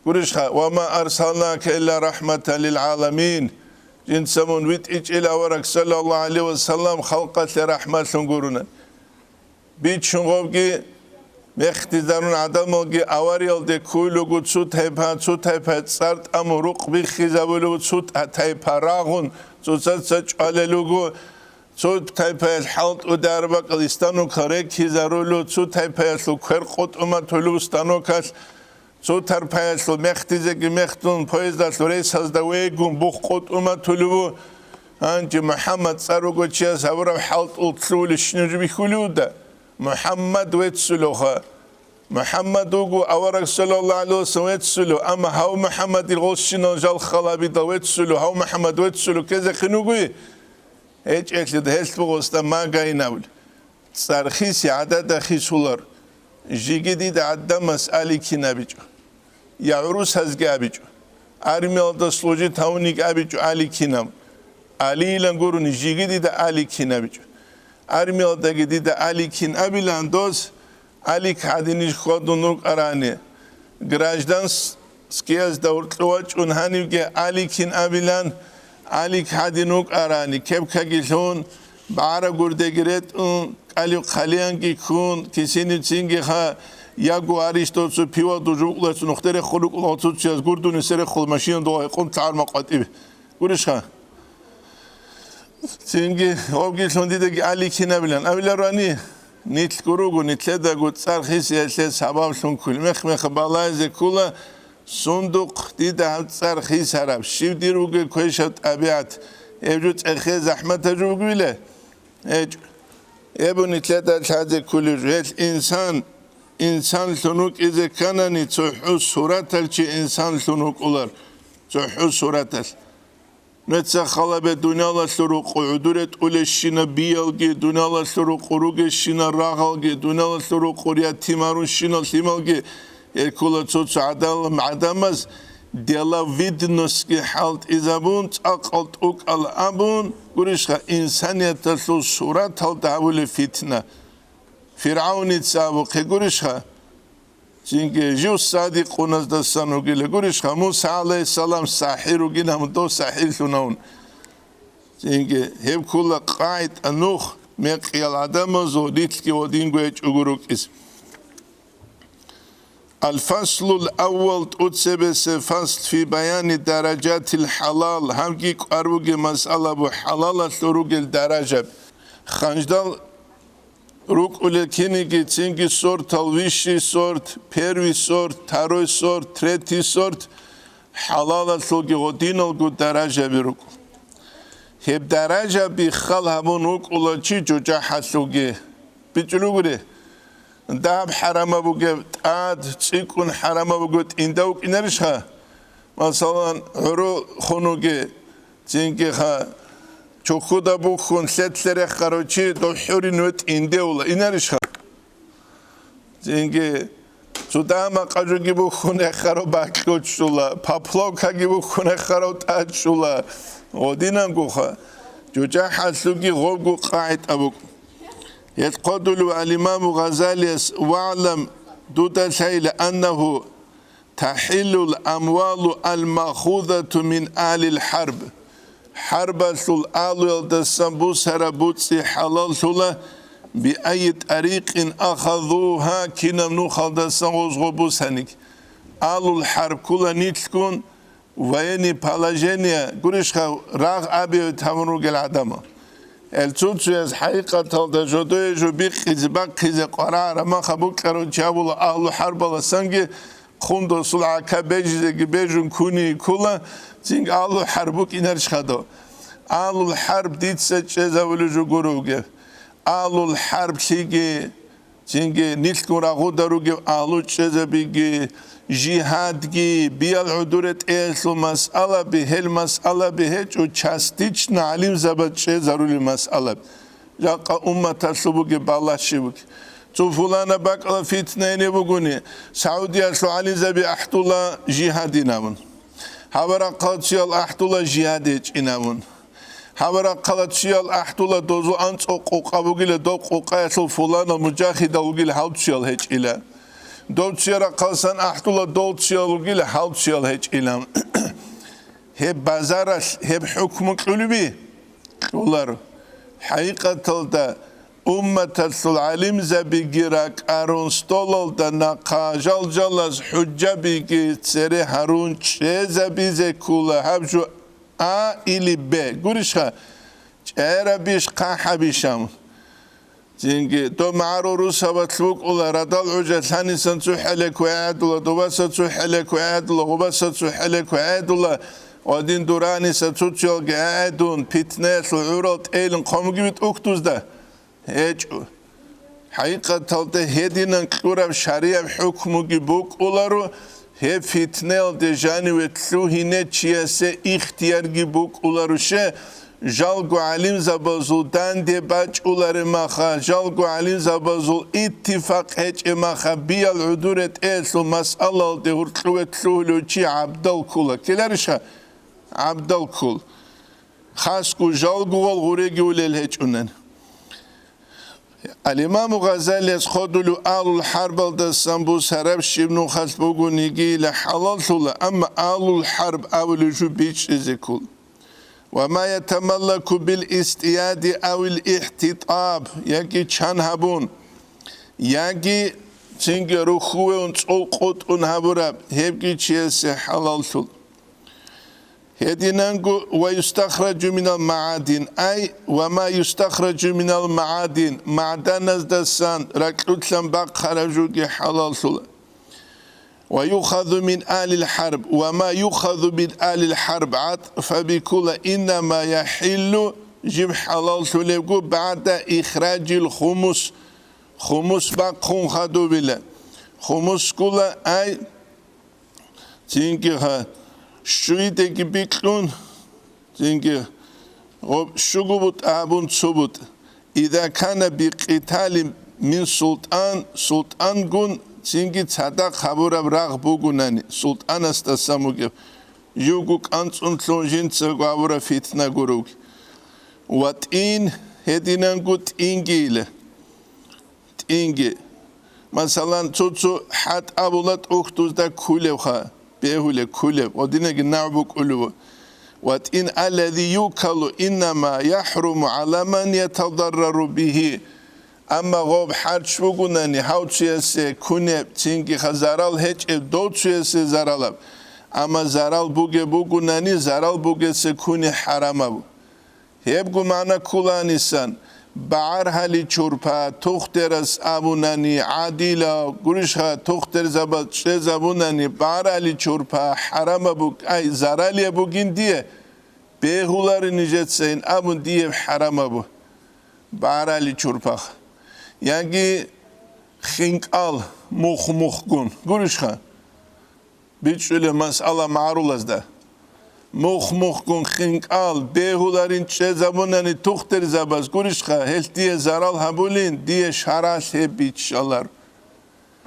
Гурищха, «Ва ма арсалнака илла рахӀматан лил гӀаламин». Жинца мун витӀичӀел авараг, саллаллагьу гӀалайгьи ва саллам, халкъалъе рахӀматлъун гуруна. Бичун гъобги, мехтизарун гӀадамалги авариялде ккуйлугу, цо тайпа, цо тайпа цӀар тӀамун рукъ биххизабулугу, цо та-, тайпа рагъун цоцаца чӀвалелугу, цо тайпаялъ хӀалтӀуде арбакьал станокал реккизарулу, цо тайпаялъул квер къутӀуматулу станокалъ, цо тарпаялъул мехтизеги мехтун, поездалъул рейсазда вегун бух къутӀуматулеву. Гьанже МухӀаммад цӀар руго чияс гьабураб хӀалтӀул лъугьулищ нуж бихьулиуда? МухӀаммад веццулевха. МухӀаммад вуго авараг, саллаллагьу гӀалайгьи ва саллам, веццулев, амма гьав МухӀаммадил гъолщинал жал халабидал веццулев, гьав МухӀаммад веццулев ккезехъин вугои? ГьечӀелъид гьелъ бугъосда магайин абули. ЦӀар хиси гӀадада хисулар. Жиги дида гӀадамас аликин абичӀо. Я гӀурусазги абичӀо. Армиялда служить гьавуниги абичӀо аликин аб. Алийилан гурони, жиги дида аликин абичӀо. Армиялдаги дида аликин абилан дос, алик гьадиниж хьвадун рукӀарани. Гражданс-, скиязда гьоркьов вачӀун гьанивги аликин абилан, алик гьадин вукӀарани, кепкаги лъун, багӀараб гурдеги ретӀун, кӀалив хъалиянги ккун, кисинив цинги ха, ягу арищ доцу пивал дужукълацу нухде рехун рукӀула цуцияз гурдуни серехъул машина догъа гьекъун лъагӀурма къватӀибе. Гурищха? Цинги гъобги лъун дидаги аликин абилан. Абиларани, нилъ гуруго, нилъедаго цӀар хисиялъе сабаблъун ккули. Мех-меха балайзе ккула, сундухъ дида гьаб цӀар хисараб. Щив дир вугев квешаб тӀабигӀат? Гьеб жо цӀехе захӀматаб жо бугевила? ГьечӀо. Гьеб нилъеда лъазе ккули жо. Гьелъ инсан, инсанлъун вукӀизе кканани, цохӀо суратал чи инсанлъун вукӀулар. ЦохӀо суратал. Нуца халабе дуниялалъул рукъу гӀодоре тӀулещина биялги, дуниялалъул рукъу ругещина рагъалги, дуниялалъул рукъу ятимарунщина лъималги, гьел ккола цо-цо гӀадал-, гӀадамаз деловидностьги хӀалтӀизабун, цӀакъал тӀукӀал абун, гурищха, инсанияталъул сураталда гьабулеб фитна. ФиргӀавница абухъе гурищха? Цинги жив садикъуназдасан вугила гурищха, Муса гӀалайгьиссалам сахӀир вугин, гьанив дов сахӀирлъун гьавун. Цинги гьеб ккола къагӀида нух мекъиял гӀадамазул рилълъги гьодинго гьечӀого рукӀиз. Аль-фаслул аввал, тӀуцебесеб фасл, фи баяни даражатил хӀалал, гьабги кӀвар бугеб масъала бу хӀалалалъул ругел даражаб. Ханждал рукӀулел киниги цинги сортал, высший сорт, первый сорт, второй сорт, третий сорт, хӀалалалъулги гъодиналго даражаби рукӀу. Гьеб даражаби хал гьабун вукӀула чи жужахӀалъулги. БичӀчӀулугури, дагьаб хӀарамаб бугеб тӀад, цӀикӀкӀун хӀарамаб бугеб тӀинда вукӀинарищха? Масалан, гӀуру хун вугев, цинги ха, чохьуда бухьун лъетлъе рехарав чи дов хӀурин ветӀин девула инарищха? Цинги цо дама къажуги бухьун рехарав бакьучӀула, поплавкаги бухьун рехарав тӀачӀула. Гъодинангуха, жужахӀалъуги гъобгу къагӀитӀа букӀ. Гьел хъодулев ал-Имаму Гъазалияс: «ВагӀлам, дуда лъайла, аннагьу тахӀиллул амвалу ал-махузату мин алил хӀарб». ХӀарбалъул алуялдасан бусараб буцӀи хӀалаллъула, биайи тӀарикъин ахазугьа, кинаб нухалдасан гъозго бусаниги. Алул хӀарб ккула нилъгун военный положение, гурищха, рагъ абизе гьавун ругел гӀадамал. Гьел цо-цояз хӀакъикъаталда жодое жо бихъизе бахъизе къварагӀараб маха букӀарав чи абула, агьлу хӀарбаласанги хъун досул гӀака бежизеги бежун ккуни ккула, цинги агьлу хӀарб букӀинарищха дов. Агьлул хӀарб дица чӀезавулев жо гуро вугев. Агьлул хӀарблъиги, цинги нилъгун рагъуда ругев агьлу чӀезабиги, жигьадги, биял гӀодоре тӀеялъул масъалаби, гьел масъалаби гьечӀо частично гӀалимзабаз чӀезарулел масъалаби. Жакъа умматалъул бугеб балагь щиб бугеб. Цо фулана бакӀала фитна ине бугони, Саудиялъул гӀалимзаби ахӀдула жигьадин абун. Гьабарахъал чиял ахӀдула жигьад гьечӀин абун. Гьабарахъала чиял ахӀдула дозул анцӀго къокъа бугила, доб къокъаялъул фуланал мужахидал вугила, гьав чиял гьечӀила. Дов чиял рахъалсан ахӀдула дол чиял вугила, гьав чиял гьечӀила. Гьеб базаралъ гьеб хӀукму кьулеби? Кьоларо. ХӀакъикъаталда, умматалъул гӀалимзабиги ракӀарун, столалда нахъа жал-жалаз хӀужабиги цере гьарун чӀезабизе ккола гьаб жо А или Б. Гурищха, чӀерабищ, хъахӀабищ абун. Цинги доб магӀарул русабалъ букӀула, радал гӀужа лъанисан цохӀалеко гӀедула, добаса цохӀалеко гӀедула, гъубаса цохӀалеко гӀедула, ва дин дураниса цоцоялги гӀедун, питнаялъул гӀурал тӀейилин хъомги битӀухъ дузда? ГьечӀо. ХӀакъикъаталда гьединан кьураб шаригӀаб хӀукмуги букӀуларо, гьеб фитнаялде жаниве лъугьине чиясе ихтиярги букӀуларо, ще, жалго гӀалимзабазул данде бачӀуларе маха, жалго гӀалимзабазул иттифакъ гьечӀе маха, биял гӀодоре тӀеялъул масъалалде гьуркьуве лъугьулев чи гӀабдал ккула. Ккеларищха? ГӀабдал ккол. Хасго жалгогъал гъуреги улел гьечӀунан. Ал-Имаму Гъазалияс хъодулев агьлул хӀарбалдасан бусараб щиб нухалъ бугонигийила хӀалаллъула, амма агьлул хӀарб абулев жо бичӀчӀизе ккол. Ва ма ятамаллаку бил истияди авил ихтитаб, яги чан гьабун, яги цинги рухьуве ун цӀул къутӀун гьабураб, гьебги чиясе хӀалаллъул. Гьединанго ва юстахраджу минал магӀадин, ай, ва ма юстахраджу минал магӀадин, магӀданаздасан ракьулъан бахъараб жоги хӀалаллъула. Ва юхазу мин алил хӀарб, ва ма юхазу мин алил хӀарб гӀатӀфа биккула, иннама яхӀиллу, жиб хӀалаллъулебго, багӀда ихраджил хумус, хумус бахъун хадубила. Хумус ккула, ай, цинги гьа, щуйдеги бикьун, цинги гъоб щуго бутӀа гьабун цо бутӀа. Иза кана бикъитали мин султӀан, султӀангун цинги цадахъ гьабураб рагъ бугунани, султӀанасдасан бугеб, живго кӀанцӀун лъун жинцаго гьабураб фитна гуруги. Ва тӀин, гьединанго тӀингийила. ТӀинги. Масалан, цо-цо хӀатӀ абула тӀухьдузда ккулевха, бегьулеб, ккулеб, гъодинаги нагӀ букӀулев. Ва тӀин аллади юкалу иннама яхӀруму гӀала ман ятадаррару бигьи. Амма гъоб хӀарч бугунани, гьав чиясе кунеб, цинги ха зарал гьечӀеб дов чиясе заралаб. Амма зарал бугеб бугунани, зарал бугесе куни хӀарамаб. Гьебго магӀна кколанисан, багӀаргьали чурпа тухтерас абунани, гӀадила, гурищха, тухтерзабаз чӀезабунани, багӀаргьали чурпа хӀарамаб бук-, ай, заралияб бугин дие, бегьулари нижецайин абун диеб хӀарамабу, багӀаргьали чурпах. Яги хинкӀал мух-мухгун, гурищха? БичӀчӀулеб масъала магӀарулазда. Мух-мухгун хинкӀал, бегьуларин чӀезабунани тухтурзабаз гурищха, гьелъ дие зарал гьабулин, дие шаргӀалъ гьеб биччалар.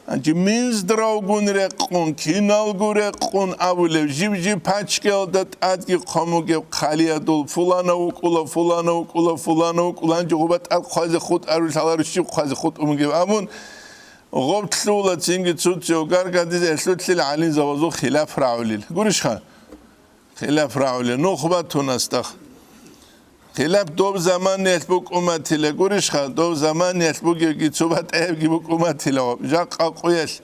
Гьанже Минздравгун рекъун, киналго рекъун абулев, жив-жив пачкаялда тӀадги хъван бугев хъалиядул, фуланав вукӀула, фуланав вукӀула, фуланав вукӀула, гьанже гъуба тӀад хъвазе хутӀарулъ гьалару щиб хъвазе хутӀун бугев абун, гъоб лъугьула цинги цо-цо гаргадизе гӀелъулъил гӀалимзабазул хилаф рагӀулел. Гурищха? Хилаф рагӀулел. Нухбатун астах. Хилаф доб заманиялъ букӀуматила гурищха, доб заманиялъ бугевги цо батӀаябги букӀуматила. Жакъа къуялъ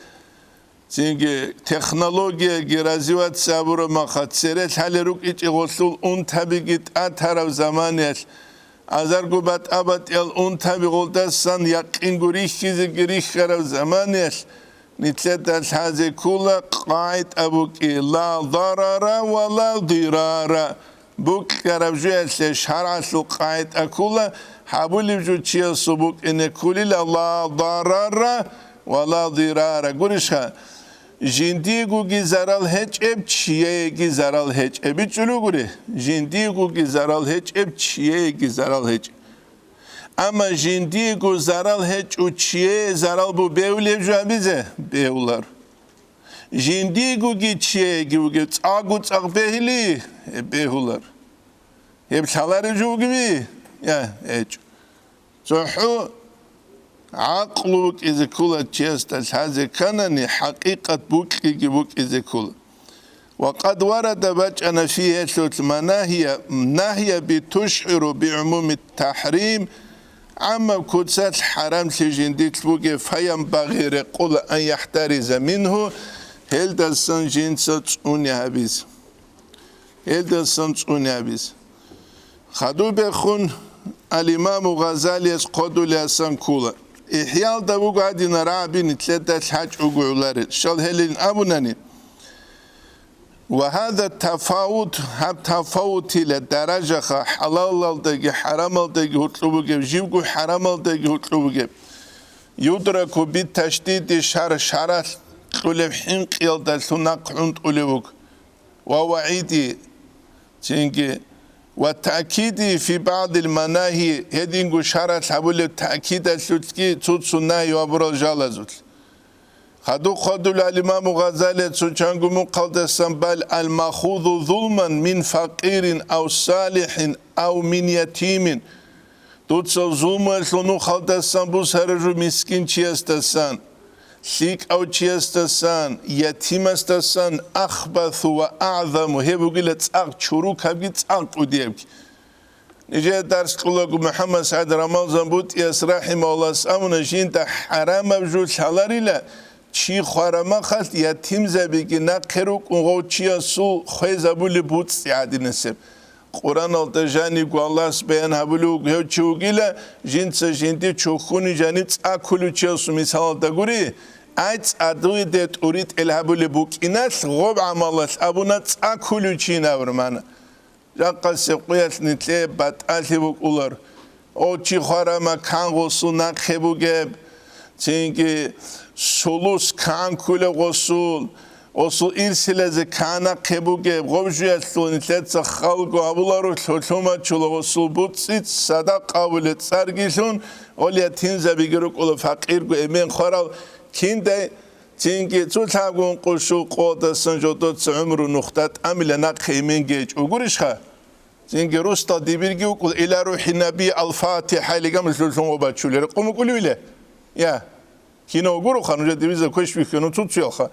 цинги технологияги развиваться гьабураб маха, цере лъалел рукӀичӀи гъолъул унтабиги тӀатараб заманиялъ, азарго батӀа-батӀиял унтаби гъолдасан якъинго рихьизеги рихьараб заманиялъ, нилъеда лъазе ккола къагӀида букӀи: ла зарара ва ла дирара. БукӀараб жоялъе шаргӀалъул къагӀида ккола, гьабулеб жо чиясул букӀине кколила ла дарара ва ла дирара. Гурищха, жиндиегоги зарал гьечӀеб, чияеги зарал гьечӀеб. БичӀчӀулев гури, жиндиегоги зарал гьечӀеб, чияеги зарал гьечӀеб. Амма жиндиего зарал гьечӀо, чияе зарал бу бегьулеб жо гьабизе? Бегьулар. Жиндиегоги чияеги вугев цӀакъго цӀакъ бегьили, гьеб бегьулар. Гьеб лъалареб жо бугеби? Я, гьечӀо. ЦохӀо гӀакълу букӀизе ккола чиясда лъазе кканани, хӀакъикъат букӀиги букӀизе ккола. Ва къад варада бачӀана фи гьелъулъ манагьия, нагьияби тушгӀиру бигӀумуми тахӀрим, гӀаммаб куцалъ хӀарамлъи жиндилъ бугеб, фаянбагъи рекъула ан яхӀтариза мингьу, гьелдасан жинца цӀуне гьабизе. Гьелдасан цӀуне гьабизе. Хадубехун ал-Имаму Гъазалияс хъодулеасан ккола. ИхӀялда буго гьадинал рагӀаби нилъеда лъачӀого гӀоларел. Щал гьелин абунани, ва гьаза тафавут, гьаб тафавутила даражаха хӀалалалдаги хӀарамалдаги гьоркьоб бугеб, живго хӀарамалдаги гьоркьоб бугеб. Юдраку биташдиди шар, шаралъ кьулеб хӀинкъиялдалъун нахъ гӀунтӀулев вуго. Ва вагӀиди, цинги, ва таъкиди фи баъдил манагьи, гьединго шаралъ гьабулеб таъкидалъулъги цо-цо нагьи гьабурал жалазулъ. Хадуб хъодулел имаму Гъазалиясул чанго мухъалдасан бал ал-махузу зулман мин факъирин ав салихӀин ав мин ятимин. Дуца зулмуялъул нухалдасан бусараб жо мискинчиясдасан, лъикӀав чиясдасан, ятимасдасан ахбасу ва агӀзаму, гьеб бугила цӀакъ чурукабги цӀакъ кӀудиябги. Нижее дарс кьулаго МухӀаммад СагӀид Рамазан БутӀияс рахӀимагьуллагьас абуна, жинда хӀарамаб жо лъаларила, чи хварамахалъ ятимзабиги нахъе рукӀун гъов чиясул хвезабулеб буцӀцӀи гӀадинасеб. Къураналда жанибго Аллагьас баян гьабулев вуго гьев чи вугила, жинца жинди чохьуни жаниб цӀа кколев чиясул мисалалда гури, ай цӀадуде тӀуритӀел гьабулеб букӀиналъ гъоб гӀамалалъ абуна цӀа кколев чийин абураб мана. Жакъасеб къуялъ нилъее батӀалъи букӀулар. О, чи хварама кан гъосул нахъе бугеб, цинги сулус кан ккулеб гъосул, гъосул ирсилазе кан нахъе бугеб, гъоб жуялъул нилъеца халго гьабуларо, лъолъомачула гъосул буцӀцӀи цадахъ абулеб цӀаргилъун, гъол ятимзабиги рукӀула факъирго эмен хварал киндай Цинги цо лъабгун къушул къодасан жодоца гӀумру нухда тӀамила нахъе эменги гьечӀо гурищха? Цинги русдал дибирги вукӀул, Иля рухӀи наби ал-ФатихӀа илигамлъуллъун гъо бачулел къумукӀулевила? Я, кино гуроха нужер дибиза квеш бихьуну цуцуялха.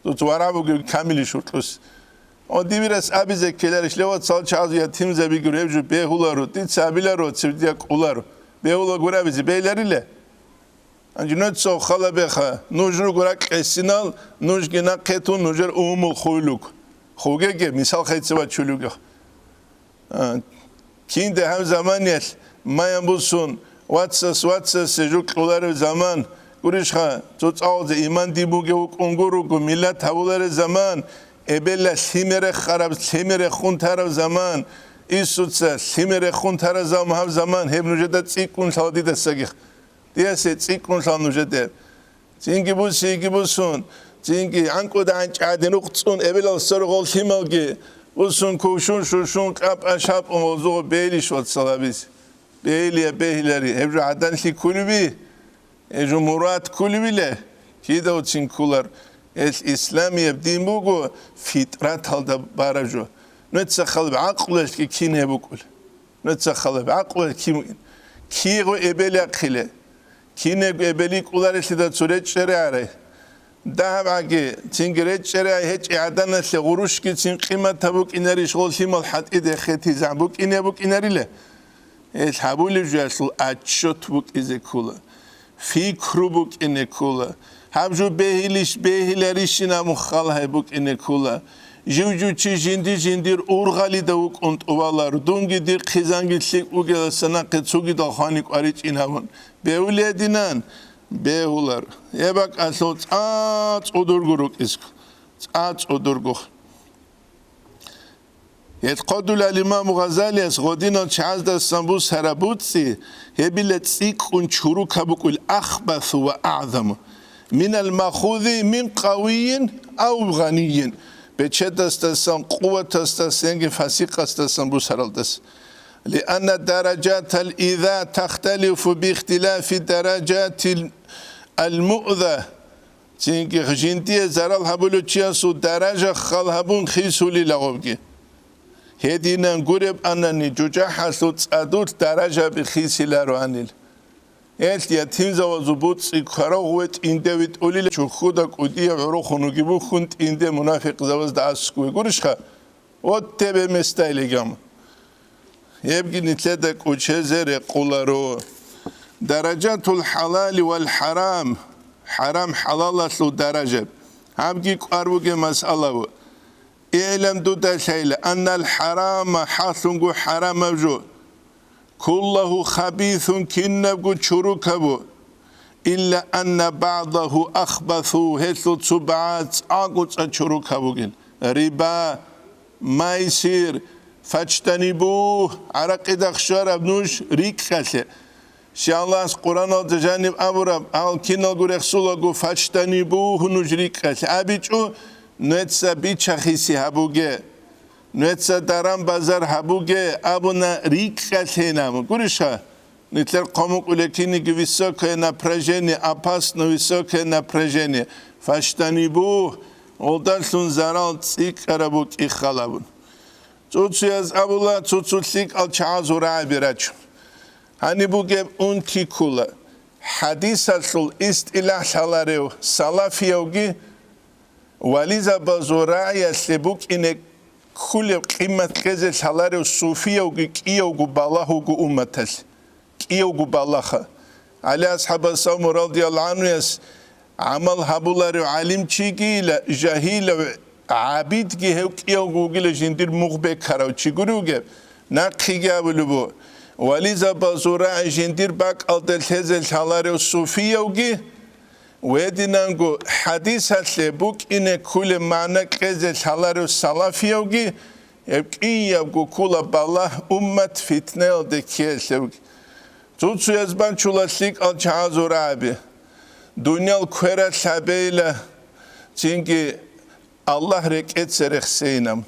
Цуц варабуги камили шуртлъус. О, дибирас абизе ккеларищ лева цал чагӀаз ятимзабиги реб жо бегьуларо, дица абиларо, цевдия кӀуларо. Бегьула гурабизе бейларила? Гьанже нужеца хвалабеха, нуж руго ракӀ гӀисинал, нужги нахъе тун нужер умумул хуйлуг. Хугеги, мисал хъеце бачулугех. А, кинде гьаб заманиялъ маян бусун, вацас вацасе жукьуларев заман, гурищха, цо цӀалзе иман дибуге вукӀун гуруго, миллат гьавуларев заман, эбелла лъимерехъараб, лъимерехун тарав заман, Исуца лъимерехун тарав зам-, гьаб заман, гьеб нужеда цӀикӀкӀун лъала дидасагих. Диясе цӀикӀкӀун лъал нужеде. Цинги буси, йиги бусун, цинги гӀанкӀуда гӀанчӀ гӀадин рукъ цӀун, эбелал соргъол лъималги, Бусун кувшун шушун къапӀа шапӀун гъозугъ бейлищ вацал гьабиз? Бейлия бегьилари, гьеб жо гӀаданлъи кколеби? Гьеб жо мурад кколебила? Кидавцин кколар? Гьелъ исламияб дин буго фитраталда бараб жо. Нуца халаб гӀакълуялъги кин гьеб букӀул. Нуца халаб гӀакълуялъ кин букӀин? Кигъу эбел яхъиле? Кинего эбели кӀоларелъида цо речӀчӀере арай. ДагьабгӀаги, цинги речӀчӀере гьечӀи гӀаданалъе гъурущги цин къиматаб букӀинарищ, гъол лъимал хӀатӀиде хетизегӀан букӀине букӀинарила? Гьелъ гьабулеб жоялъул отчет букӀизе ккола, фикру букӀине ккола. Гьаб жо бегьилищ, бегьиларищин абун хал гьай букӀине ккола. Жив-жив чи жинди-жиндир ургъалида вукӀун тӀубалар, дунги дир хъизанги лъикӀ вугеласа нахъе цогидал хвани кӀваричӀин абун. Бегьулединан, бегьулар. Гьеб бакӀалъул цӀа-цӀудурго рукӀисго, цӀа-цӀудурго. Гьелъ хъодулал имам Гъазалияс гъодинал чагӀаздасан бусараб буцӀцӀи, гьебила цӀикӀкӀун чурукаб букӀул ахбасу ва агӀзаму, минал махузи мин къавийин ав гъанийин, бечедасдасан, къуватасдасанги фасикъасдасан бусаралдаса. Лианна даражатал иза тахталифу бихтилафи даражатил алмуъза. Цинги жиндие зарал гьабулев чиясул даража хал гьабун хисулила гъобги. Гьединан гуреб анани, жужахӀалъул цӀадулъ даражаби хисилароанил. Гьелъ ятимзавазул буцӀцӀи кварагъ ветӀинде витӀулила, чурхуда кӀудияб гӀурухъун вуги бухьун тӀинде мунафикъзавазда аскӀове гурищха? Вот тебе места или гам. Гьебги нилъеда кӀучезе рекъоларо. Даражатул хӀалали вал хӀарам, хӀарам-хӀалалалъул даража. Гьабги кӀвар бугеб масъала ву. ИгӀлам дуда лъайла, аннал хӀарама, хӀалъунго хӀарамаб жо, куллагьу хабисун, кинабго чурукабу, илла анна багӀдагьу ахбасу, гьелъул цо багӀа цӀакъго цӀа чурукаб бугин. Риба, майсир, фачтанибу, гӀаракъида хъщараб нуж рикӀкӀалъе. Щай Аллагьас Къуръаналда жаниб абураб, гьал киналго рехсулаго фачтанибу нуж рикӀкӀалъе абичӀо, нуца бичахиси гьабуге. Нуца даран-базар гьабуге абуна рикӀкӀалъейин абун. Гуриша, нилъер хъомукӀуле киниги высокое напряжение, опасно высокое напряжение. Фачтанибу, гъолдалъун зарал цӀикӀкӀараб букӀи халабун. Цуцуяз абула, цуцу лъикӀал чагӀазул рагӀаби рачун. Гьаниб бугеб унти ккула. ХӀадисалъул истилахӀ лъаларев салафиявги, вализабазул рагӀиялъе букӀине ккулеб къимат кьезе лъаларев суфиявги кӀиявго балагь вуго умматалъ. КӀиявго балагьха. ГӀали асхӀабас абун радияллагьу гӀанхуяс гӀамал гьабуларев гӀалимчигийила, жагьилав гӀабидги гьев кӀиявго вугила жиндир мугъ бекарав чи гури вугеб. Нахъеги абулеб буго, вализабазул рагӀи жиндир бакӀалде лъезе лъаларев суфиявги, гьединанго хӀадисалъе букӀине ккулеб магӀна кьезе лъаларев салафиявги, гьеб кӀиябго ккула балагь уммат фитнаялде ккеялъевги. Цуцуяз бачула лъикӀал чагӀазул рагӀаби. Дуниял квералъ гьабейила, цинги Аллагь рекӀеца рехсейилан.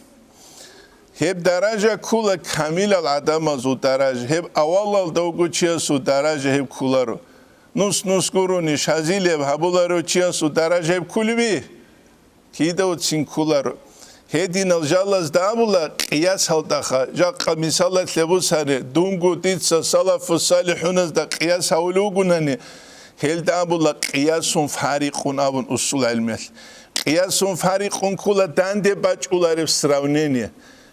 Гьеб даража ккула камилал гӀадамазул даража, гьеб авалалда вуго чиясул даража гьеб кколаро. Нус-нус гурони шазилеб гьабуларев чиясул даража гьеб кколеби? Кидавцин кколаро. Гьединал жалазда абула къиясалдаха, жакъа мисалалъе бусани, дунго дица салафу салихӀуназда къияс гьавулев вугунани, гьелда абула къиясун фарикъун абун усул гӀилмиялъ. Къиясун фарикъун ккула данде бачӀулареб сравнение.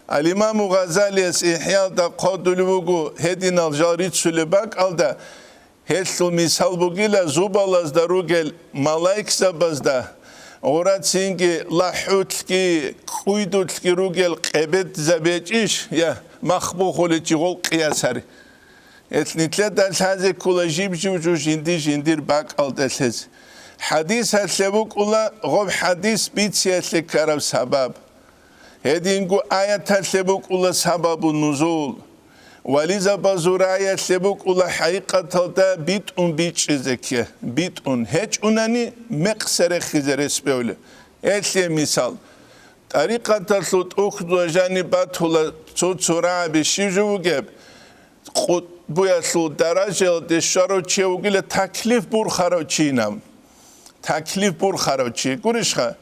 Ал-Имаму Гъазалияс ИхӀяалда хъодулев вуго гьединал жал рицулеб бакӀалда, гьелъул мисал бугила зубалазда ругел малаикзабазда, гъурацинги лахӀулъги кӀуйдулъги ругел къебедзабечӀищ, я махбухуличи гъол къияс гьари. Гьелъ нилъеда лъазе ккола жиб-жиб жо жинди-жиндир бакӀалда лъезе. ХӀадисалъе букӀула гъоб хӀадис бициялъе ккараб сабаб. Гьединго аяталъе букӀула сабабу нузул. Вализабазул рагӀиялъе букӀула хӀакъикъаталда битӀун бичӀчӀизе кке, битӀун гьечӀунани мекъ серехизе рес бевлеб. Гьелъие мисал. ТӀарикъаталъул тӀухьдузда жаниб батула цо-цо рагӀаби щиб жо бугеб, къутбуялъул даражаялде щварав чи вугила таклиф бурхарав чинав. Таклиф бурхарав чи, гурищха,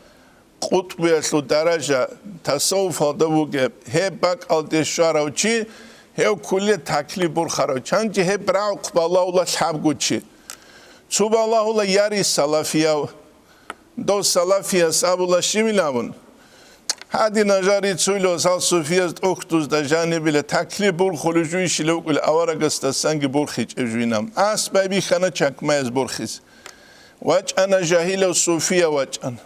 къутбуялъул даража тасаввуфалда бугеб, гьеб бакӀалде щварав чи, гьев кколила таклиф бурхарав чи. Гьанже гьеб рагӀухъ балагьула лъабго чи. Цо балагьула яри салафияв. Дов салафияс абула щибилавун? Гьадина жал рицуйла гьал суфияз тӀухьдузда жанибила таклиф бурхулев жуйщила вукӀула аварагасдасанги бурхичӀев жуйнав. Ас байбихьана чакмаяз бурхизе. ВачӀана жагьилав суфия вачӀана.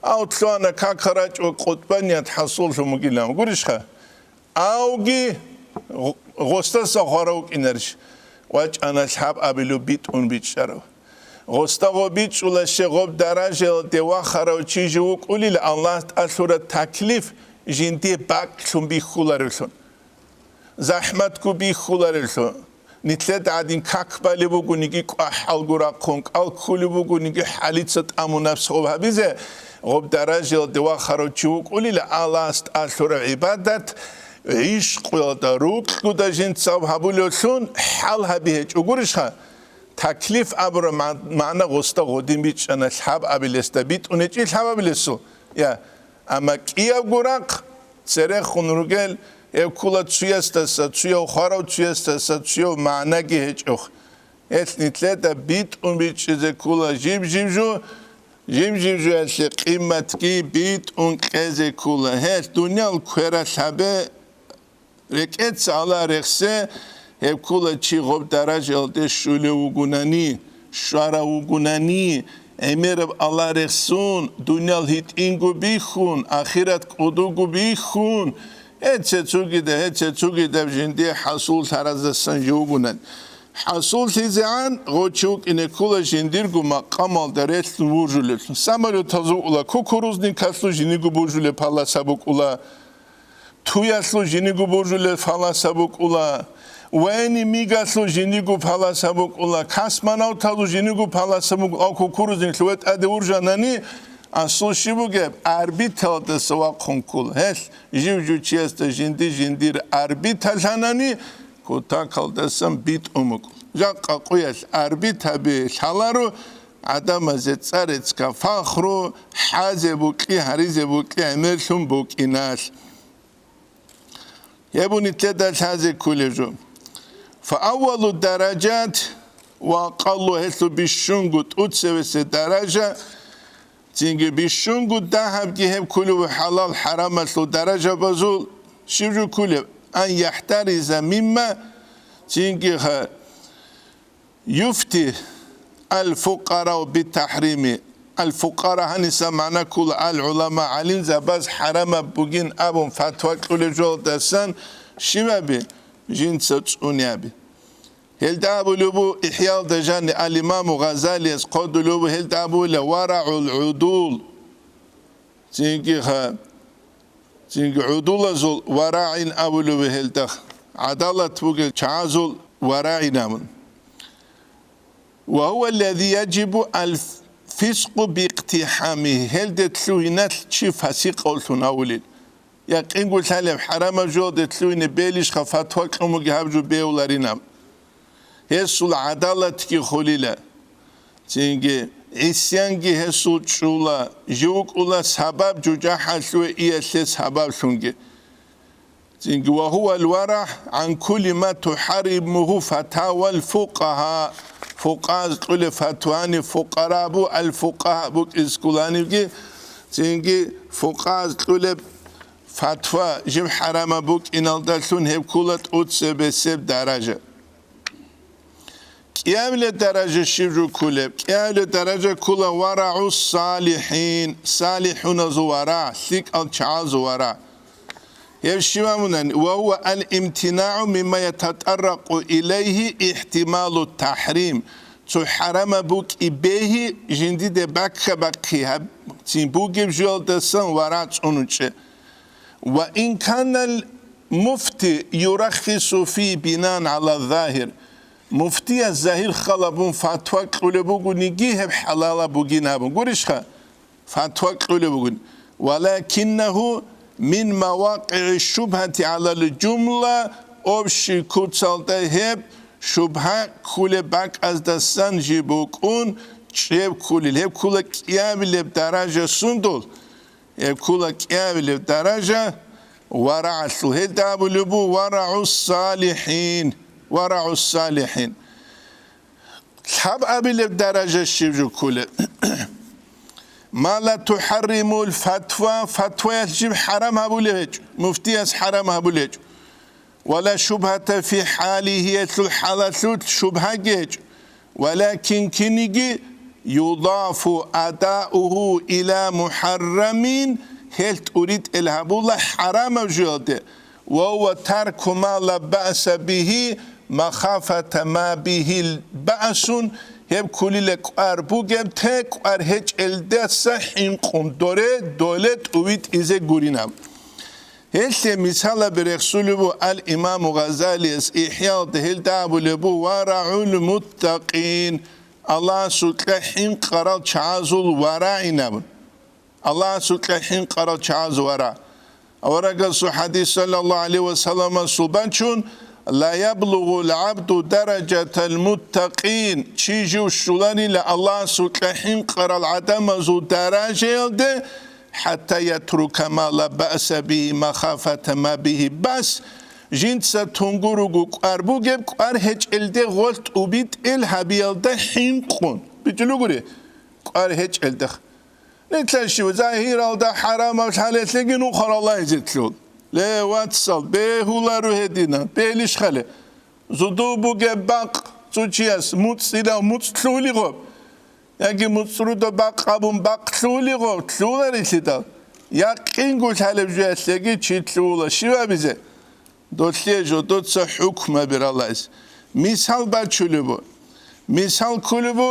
Ав лъугьана какарачӀ ва къутбаният хӀасуллъун бугилан. Гурищха? Авги гъ-, гъосдаса хварав вукӀинарищ? ВачӀана лъабабилев битӀун бичӀчӀарав. Гъосда гъо бичӀчӀулаще гъоб даражаялде вахарав чи жив вукӀулил Аллагьас тӀалъура таклиф жиндие бакӀлъун бихьуларевлъун, захӀматго бихьуларевлъун, нилъеда гӀадин как балеб бугониги кӀвахӀалго рахъун, кӀал ккулеб бугониги хӀалица тӀамун напс гъоб гьабизе, гъоб даражаялде вахарав чи вукӀулила Аллагьас тӀалъурав гӀибадат гӀишкъуялда, рукьгуда жинцав гьабулевлъун хӀал гьаби гьечӀо гурищха? Таклиф абураб ман-, магӀна гъосда гъодин бичӀчӀана лъабабилесда битӀун гьечӀи лъабабилесул. Я, амма кӀиябго рахъ церехун ругел, гьев ккула цуясдаса, цуяв хварав цуясдаса, цуяв магӀнаги гьечӀох. Гьелъ нилъеда битӀун бичӀчӀизе ккула жиб-жиб жо, жиб-жиб жоялъе къиматги битӀун кьезе ккула. Гьелъ дуниял квералъ гьабе, рекӀеца Аллагь рехсе, гьеб ккула чи гъоб даражаялде щулев вугунани, щварав вугунани, гӀемераб Аллагь рехсун, дуниял гьитӀинго бихьун, ахират кӀудуго бихьун, гьеце цугида, гьеце цугидаб жиндие хӀасул лъаразасан жо вугунан. ХӀасуллъизегӀан гъо чи вукӀине ккула жиндирго макъамалда релълъун вужулевлъун. Самолетазул ула, кукурузникалъул жиниго бужулеб паласа букӀула. Туялъул жиниго бужулел паласа букӀула, военный мигалъул жиниго паласа букӀула, космонавталъул жиниго паласа букӀула, кукурузниклъул ветӀаде уржанани, асул щиб бугеб, орбиталдаса вахъун ккола. Гьелъ жив-жив чиясда жинди-жиндир орбиталъанани, кутакалдасан битӀун букӀула. Жакъа къуялъ орбитаби лъаларо, гӀадамазе цӀар-рецц-фахру, хӀазе букӀи, гьаризе букӀи гӀемерлъун букӀиналъ. Гьеб нилъеда лъазе кколеб жо. Фааввалу даражат ва акъаллу, гьелъул бищунго тӀоцебесеб даража, цинги бищунго дагьабги гьеб кколеб хӀалал-хӀарамалъул даражабазул щиб жо кколеб? Ан яхӀтариза мимма, цинги ха-, юфти аль-фукъарау битахӀрими. Аль-фукъара гьаниса магӀна ккола аль-гӀулама, гӀалимзабаз хӀарамаб бугин абун фатва кьулеб жоялдасан щибаби жинца цӀуниаби. Гьелда абулеб бу ИхӀялда жаниб аль-имаму Гъазалияс хъодулеб бу, гьелда абула варагӀул гӀудул. Цинги ха-, цинги гӀудулазул варагӀин абулев гьелда, гӀадалат бугел чагӀазул варагӀин абун. Ва гьува аллази яжибу аль-фискъу бииктихӀамигьи, гьелде лъугьиналъ чи фасикъавлъун авулел. Якъинго лъалеб, хӀарамаб жоялде лъугьине белищха фатва кьун бугеб гьаб жо бевларинаб. Гьесул гӀадалатги холила. Цинги гӀисянги гьесул чӀула, жив вукӀула сабаб жужахӀалъуве иялъе сабаблъунги. Цинги ва гьува аль-варагӀ гӀан кулли ма тухӀарримугьу фатавал фукъагьа, фукъагьаз кьулеб фатвани, фукъара бу аль-фукъагьа букӀиз кколанибги, цинги фукъагьаз кьулеб фатва жиб хӀарамаб букӀиналдалъун гьеб ккола тӀоцебесеб даража. КӀиабилеб даража щиб жо кколеб? КӀиабилеб даража ккола варагӀу салихӀин, салихӀуназул варагӀ, лъикӀал чагӀазул варагӀ. Гьеб щиб абунани, ва гьува аль-имтинагӀу мимма ятатӀарракъу илайгьи ихтималу тахӀрим, цо хӀарамаб букӀи бегьи жиндиде баккабахъи гьаб-, цин бугеб жоялдасан варагӀ цӀунучӀе. Ва ин канал муфти юраххису фи бинан гӀала загьир. Муфтияс загьир халабун фатва кьулеб бугониги гьеб хӀалалаб бугин абун. Гурищха? Фатва кьулеб бугин. Валакиннагьу мин мавакъигӀи шубгьати гӀалал жумла, общий куцалда гьеб шубгьа кколеб бакӀаздасан жиб букӀун чӀеб кколел, гьеб ккола кӀиабилеб даража сундул, гьеб ккола кӀиабилеб даража варагӀалъул. Гьелда абулеб буго варагӀу салихӀин, варагӀу салихӀин. Лъабабилеб даража щиб жо кколеб? Ма ла тухӀарримул фатва, фатваялъ жиб хӀарам гьабулеб гьечӀо, муфтияс хӀарам гьабулеб гьечӀо. Ва ла шубгьата фи хӀалигьи, гьелъул хӀалалъулъ шубгьаги гьечӀо. Валакин киниги юдафу адаугьу иля мухӀаррамин, гьелъ тӀуритӀел гьабула хӀарамаб жоялде. Ва гьува тарку ма ла баъса бигьи, махафата ма бигьил баъсун, гьеб кколила кӀвар бугеб те кӀвар гьечӀелдаса хӀинкъун доре, доле тӀувитӀизе гуринаб. Гьелъе мисалаби рехсулеб буго ал-Имаму Гъазалияс ИхӀяалда, гьелда абулеб буго: «ВарагӀул муттакъин», Аллагьасукьа хӀинкъарал чагӀазул варагӀинаб. Аллагьасукьа хӀинкъарал чагӀаз вара. Аварагасул хӀадис, саллаллагьу гӀалайгьи ва салламасул бачун: «Ла яблугъул гӀабду даражатал муттакъин», чи жив щуларила Аллагьасукьа хӀинкъарал гӀадамазул даражаялде, «хӀатта ятрука ма ла баъса бигьи махафата ма бигьи баъс», жинца тунгуруго кӀвар бугеб кӀвар гьечӀелде гъолъ тӀубитӀел гьабиялда хӀинкъун. БичӀчӀулугури, кӀвар гьечӀелда. Нилъер щив загьиралда хӀарамаб лъалелъеги нухъа Аллагьизе лъул. Ле, вацал, бегьуларо гьедина, бегьилищ хъале. Зуду бугеб бакъ цо чияс муцӀ-, муцӀ лъугьулигъоб, яги муцӀруда бакъ абун бакъ лъугьулигъоб лъугьуларелъидал, якъинго лъалеб жоялъеги чи лъугьула щив абизе? Долъе жо доца хӀукмаби ралайс. Мисал бачулеб бу. Мисал кколеб бу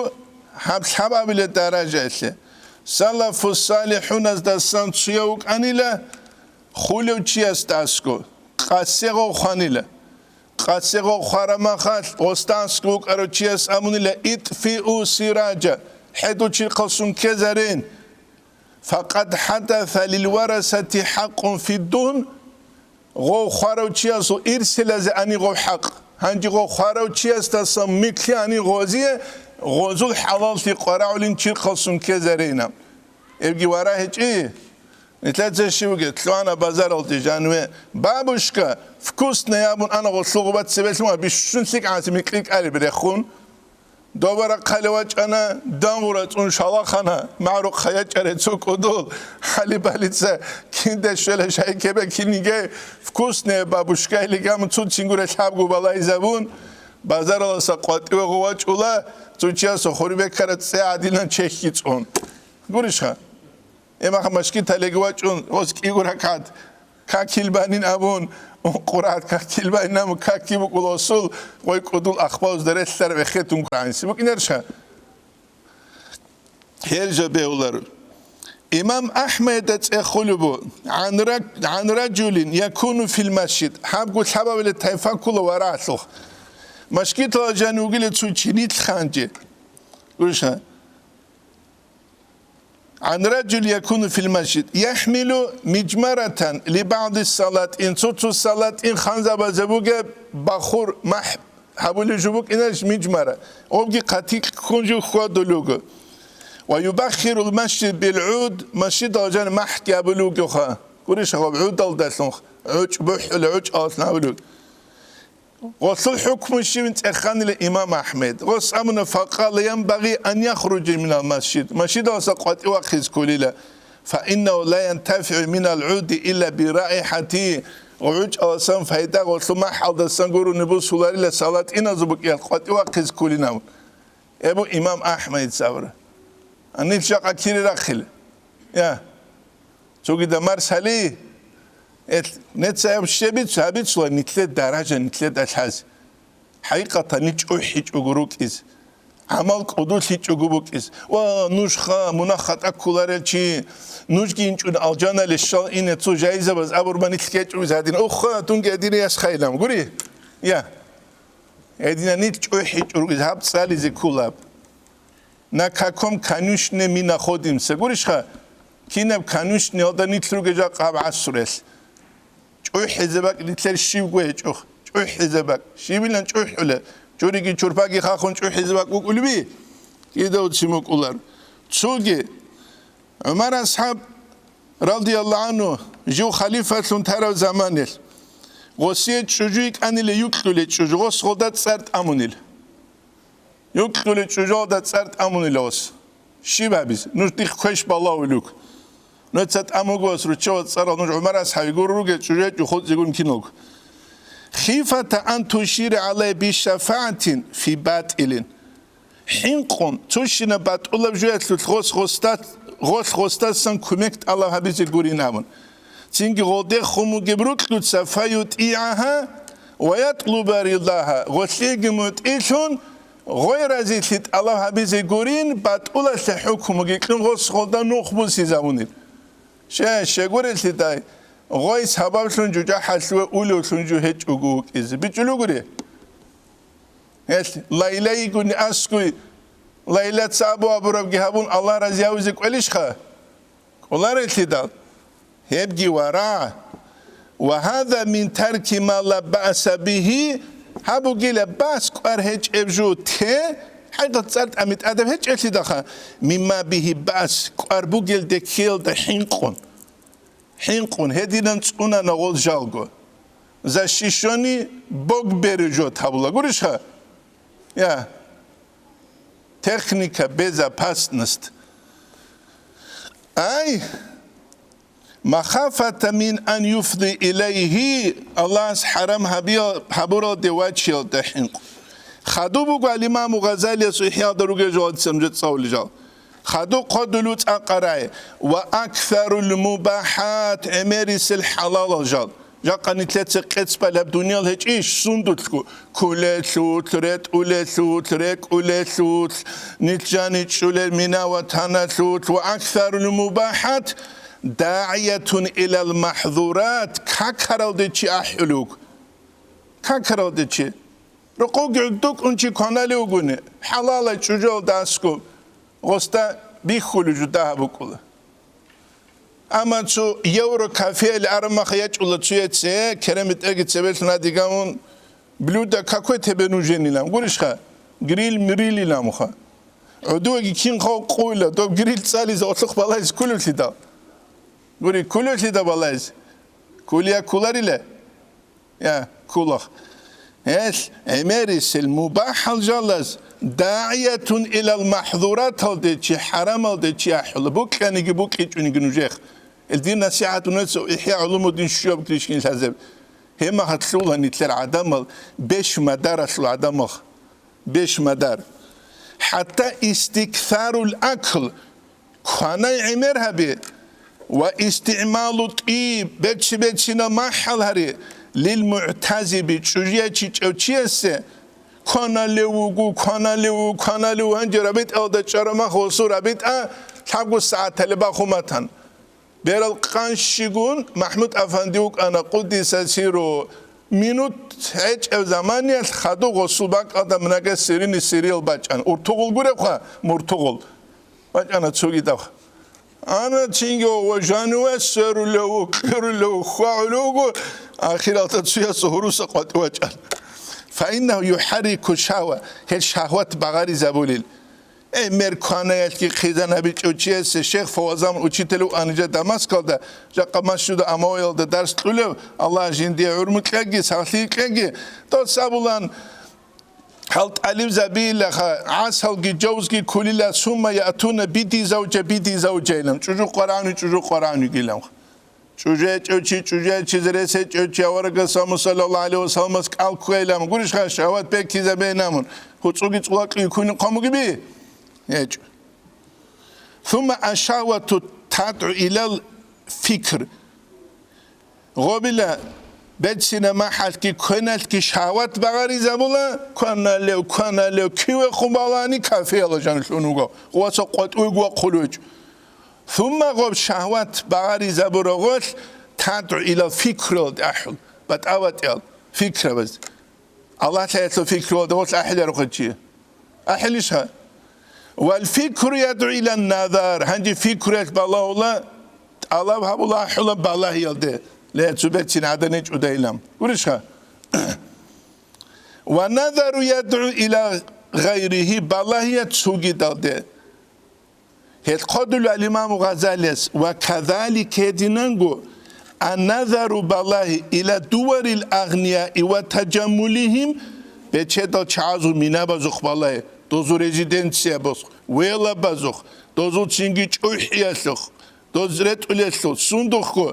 гьаб лъабабилеб даражаялъе. Салафу салихӀуназдасан цояв вукӀанила, хулев чиясда аскӀо, къасе гъов хванила. Къасе гъов хварамахалъ, гъосда аскӀо вукӀарав чияс абунила: «ИтӀфиу сиража», хӀеду чирхъалъун ккезарин. «Факъад хӀадаса лил варасати хӀакъун фиддун», гъов хварав чиясул ирселазе ани гъов хӀакъ. Гьанже гъов хварав чиясдасан микьлъи ани гъозие, гъозул хӀалаллъи къварагӀулин чирхъалъун ккезарейна. Эбги вара гьечӀи? Нилъеца щивги лъугьана базаралде жаниве: «Бабушка, вкусная», абун ана гъолъул гъуба цебелъун ва бищун лъикӀ гӀаси микьи кӀалиб рехун. Доба рахъале вачӀана, дангъура цӀун шалахана, магӀрукъа ячӀаре цо кӀудул, гьалибалица кинде щвела шайкебе киниге, «Вкусная бабушка», или гамун цуцин гуре лъабгу балайзабун, базараласа къватӀиве гъов вачӀула, цо чиясул хурбекара цӀе гӀадинан чехьги цӀун. Гурищха? Эмаха машгиталеги вачӀун, гъос кӀиго ракагӀат какил банин абун, Къуръат какил банин абун, каки букӀула осул, гъой кӀудул ахбалузда релълъараб эхетун куранси букӀинарищха? Гьел жо бегьуларо. Имам Ахмеда цӀехулеб бу: «ГӀан ра-, гӀан ражулин якуну фил масжид». Гьабгу лъабабилеб тайфа ккула варагӀалъухъ. Машгитала жан вугила цо чинил ханчи. Гурищха? «ГӀан ражул якуну фил масжид, яхӀмилу мижмаратан ли баъди салатин», цо-цо салатин ханзабазе бугеб бахур махӀ гьабулев жо букӀинарищ мижмара, гъобги хъатикь ккун жо хьвадулев вуго. «Ва юбаххирул масжид бил гӀуд», масжидал жан махӀги гьабулев вугевха. Гурищ гъаб гӀудалдалъун гӀучӀ бухӀула гӀучӀалъун гьабулев вуго. Гъолъул хӀукму щивин цӀеханила имам Ахмед. Гъос абуна: «Факъала янбагъи ан яхружа минал масжид». Машидаласа къватӀи вахъиз кколила. «Фаиннагьу ла янтафигӀу минал гӀуди илла бираихӀати». ГъучӀаласан файда гъолъу махӀалдасан гурони бусуларила салатӀиназул букӀиялъ къватӀи вахъиз кколинав. Эбу имам Ахмед сабра. Анил жакъа кири рахъил. Я. Цогида марсали, эл, неца яб щебицу, гьабицула нитле даража, нитле далъаз. ХӀакъикъатани чӀухӀичӀого рукӀиз. ГӀамал кӀудулъичӀого букӀиз. Ва нужха, мунагь хатӀа кколарел чи, нужги инчӀун алжанале щал ине цо жайзабаз абурбани лъикӀечӀого гьадин. Ухха, дунги гьадине ясхайилан. Гури? Я. Гьединанил чӀухӀичӀого рукӀиз гьаб цӀализе кколаб. На каком конюшне мы находимся. Гурищха, Кинаб конюшнялда нилъ ругел жакъа гьаб гӀасурелъ? ЧӀухӀизе бакӀ нилъер щибго гьечӀо. ЧӀухӀизе бакӀ. Щибилан чӀухӀула? Чуриги чурпаги хахун чӀухӀизе бакӀ букӀулеби? Кидав чи мукӀулар. Цоги ГӀумар асхӀаб, радияллагьу гӀангьу, жив халифалъун тарав заманилъ, гъосие чӀужу йикӀанила, юкьулей чӀужу, гъос гъолда цӀар тӀамунила. Юкьулей чӀужуялда цӀар тӀамунила гъос. Щиб гьабизе? Нуж дихъ квеш балагьулел руго. Нужеца тӀамун буго гъос руччабаз цӀарал, нуж ГӀумар асхӀаб гуро ругел чӀужу гьечӀо, хутӀизегун киналго. Хифата ан тушира гӀалайгьи бишафагӀатин фи батӀилин. ХӀинкъун, цо щинаб батӀулаб жоялъулъ гъос гъосда-, гъолъ гъосдасан кумек тӀалаб гьабизе гурин абун. Цинги гъолдехун бугеб рукьуца фаютӀигӀагьа ва ятлуба ридагьа, гъолъиеги мутӀигӀлъун, гъой разилъи тӀалаб гьабизе гурин, батӀулалъе хӀукмуги кьун гъос гъолда нух бусизабунин. Щай, щай гурелъидай, гъой сабаблъун жужахӀалъуве улевлъун жо гьечӀого вукӀизе. БичӀчӀулев гури? Гьелъ Лайла йигони аскӀой, Лайлаца абу-абурабги гьабун, Аллагь разиявизе кӀвелищха? КӀоларелъидал, гьебги вара. Ва гьаза мин тарки ма ла баъса бигьи, гьаб бугила бас кӀвар гьечӀеб жо те, хӀакъикъат цӀар тӀами тӀадаб гьечӀелъидалха, мимма бигьи баъс, кӀвар бугелде ккелда хӀинкъун. ХӀинкъун гьединан цӀунана гъол жалго. Защищённый Бог бережёт гьабула гурищха? Я. Техника безопасность. Ай, махафата мин ан юфди илайгьи, Аллагьас хӀарам гьабиял-, гьабуралде вачиялда хӀинкъун. Хадуб буго ал-Имаму Гъазалияс ИхӀяда ругел жо гьадисанже цӀалулел жал. Хадуб хъодулев цӀакъ рай, ва аксарул мубахӀат, гӀемерисел хӀалалал жал. Жакъа нилъеца къецбалеб дуниял гьечӀищ сундулъго, кколелъул, ретӀулелъул, рекӀулелъул, нилъ жаничӀулел мина-ватаналъул, ва аксарул мубахӀат дагӀиятун илал махӀзурат, какаралде чи ахӀулев вуго. Какаралде чи. Рокъовги гӀудукӀун чи кваналев вугони, хӀалалай чӀужуялда аскӀоб гъосда бихьулев жо дагьаб букӀула. Амма цо евро кафеялъ араб мах ячӀула цояце, керен бетӀерги цебелъун гьадигавун, блюдо какое тебе нужен илан, гурищха? Гриль-мриль илан муха. ГӀодовеги кинха къойила, доб гриль цӀализе олъухъ балагьизе кколевлъидал. Гури, кколевлъидал балагьизе. Кколия кколарила. Я, кколахъ. Гьелъ гӀемерисел мубахӀал жалаз дагӀиятун илал махӀзураталде чи, хӀарамалде чи ахӀула, букьаниги букьичӀониги нужехъ. Ил дир насихӀат унеца ИхӀя гӀулумуддин щуяб книжкин лъазаб. Гьеб махалъ лъугьа нилъер гӀадамал беш мадаралъул гӀадамал. Беш мадар. ХӀатта истиксарул акл, кванай гӀемер гьаби, ва истигӀмалу тӀиб, бечи-бечина махӀал гьари, лил мугӀтазиби, чӀужуячи чӀев чиясе, кваналев вуго, кваналев вуго, кваналев вуго, гьанже рабитӀалда чӀараб мах гъосул рабитӀа лъабго сагӀаталде бахуматан. Берал къанщигун МахӀмуд-афанди вукӀана, къуддиса сирругьу, минут гьечӀеб заманиялъ хадуб гъосул бакӀалда мунагьа сирини сириял бачӀана. Уртугъул гуребха, муртугъул. БачӀана цогидаб. Ана цинги ва жаниве сверулев, кьирулев, хвагӀулев вуго, ахиралда цояс гьуруса къватӀив вачӀана. Фаиннагьу юхӀаррику шагьва, гьел шагьват багъаризабулел. Гьей, мер кванаялъги хъизан гьабичӀев чиясе шейх Фавзан учитель вукӀана жа Дамаскалда, жакъа Масжиду Амавиялда дарс кьулев, Аллагь жиндие гӀумру кьеги, сахлъи кьеги, дос абулан, гьал тӀалибзабиилаха, гӀасалги жавзги ккулила, сумма яътуна биди завжа, биди завжа илан, чӀужу къварагӀуни, чӀужу къварагӀуни гилан. ЧӀужечӀев чи, чӀужечизе рес гьечӀев чи, аварагас аму саллаллагьу гӀалайгьи ва салламас кӀал кквейилан, гурищха, шагьват бекизабейилан, гьуцӀуги цӀулакьги ккуни хъван бугеби? ГьечӀо. Сумма аш-шагьвату тадгӀу илал фикр. Гъобила бецина махӀалъги квеналъги шагьват багъаризабула, кваналев, кваналев, кивехун балани кафеялда жанлъун вуго, ва цо къватӀуйгу вахъулев гьечӀо. Сумма гъоб шагьват багъаризабураб гъолъ тадгӀу илал фикралде ахӀул, батӀа-батӀиял фикрабаз. Аллагьлъиялъул фикралде гъолъ ахӀиларухъе чи. АхӀилищха? Вал фикру ядгӀу илан назар, гьанже фикруялъ балагьула тӀалаб гьабула ахӀула балагьиялде, ле, цо бецин гӀадан гьечӀо дайилан. Гурищха? Ва назару ядгӀу иля гъайригьи, балагьият цогидалде. Гьел хъодулел имаму Гъазалияс: «Ва казалик», гьединанго, «ан-назару», балагьи, «иля дуварил агънияи ва тажаммулигьим», бечедал чагӀазул минабазухъ балагьи, дозул резиденциябазухъ, велабазухъ, дозул цинги чӀухӀиялъухъ, доз ретӀулелъул, сундухъго,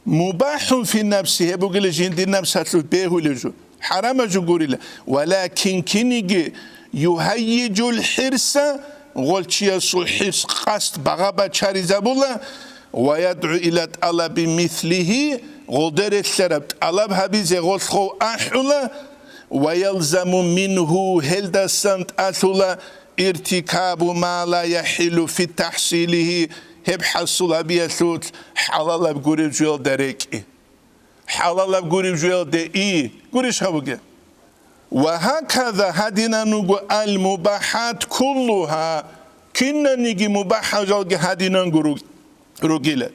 «мубахӀун фи нафси», гьеб бугила жиндир напсалъулъ бегьулев жо, хӀарамаб жо гурила, «валакин», киниги, «югьаййижул хӀирса», гъолчиясул хӀирс, къасд багъа бачаризабула, «ва ядгӀу иля тӀалаби мислигьи», гъолда релълъараб тӀалаб гьабизе гъолъго ахӀула, «ва ялзаму мингьу», гьелдасан тӀалъула, «иртикабу ма ла яхӀиллу фи тахӀсилигьи», гьеб хӀасул гьабиялъулъ хӀалалаб гуреб жоялда рекӀи. ХӀалалаб гуреб жоялде и, гурищ гьабуге. Ва гьаказа, гьадинан руго ал-мубахӀат куллугьа, кинаниги мубахӀал жалги гьадинанго руг-, ругила.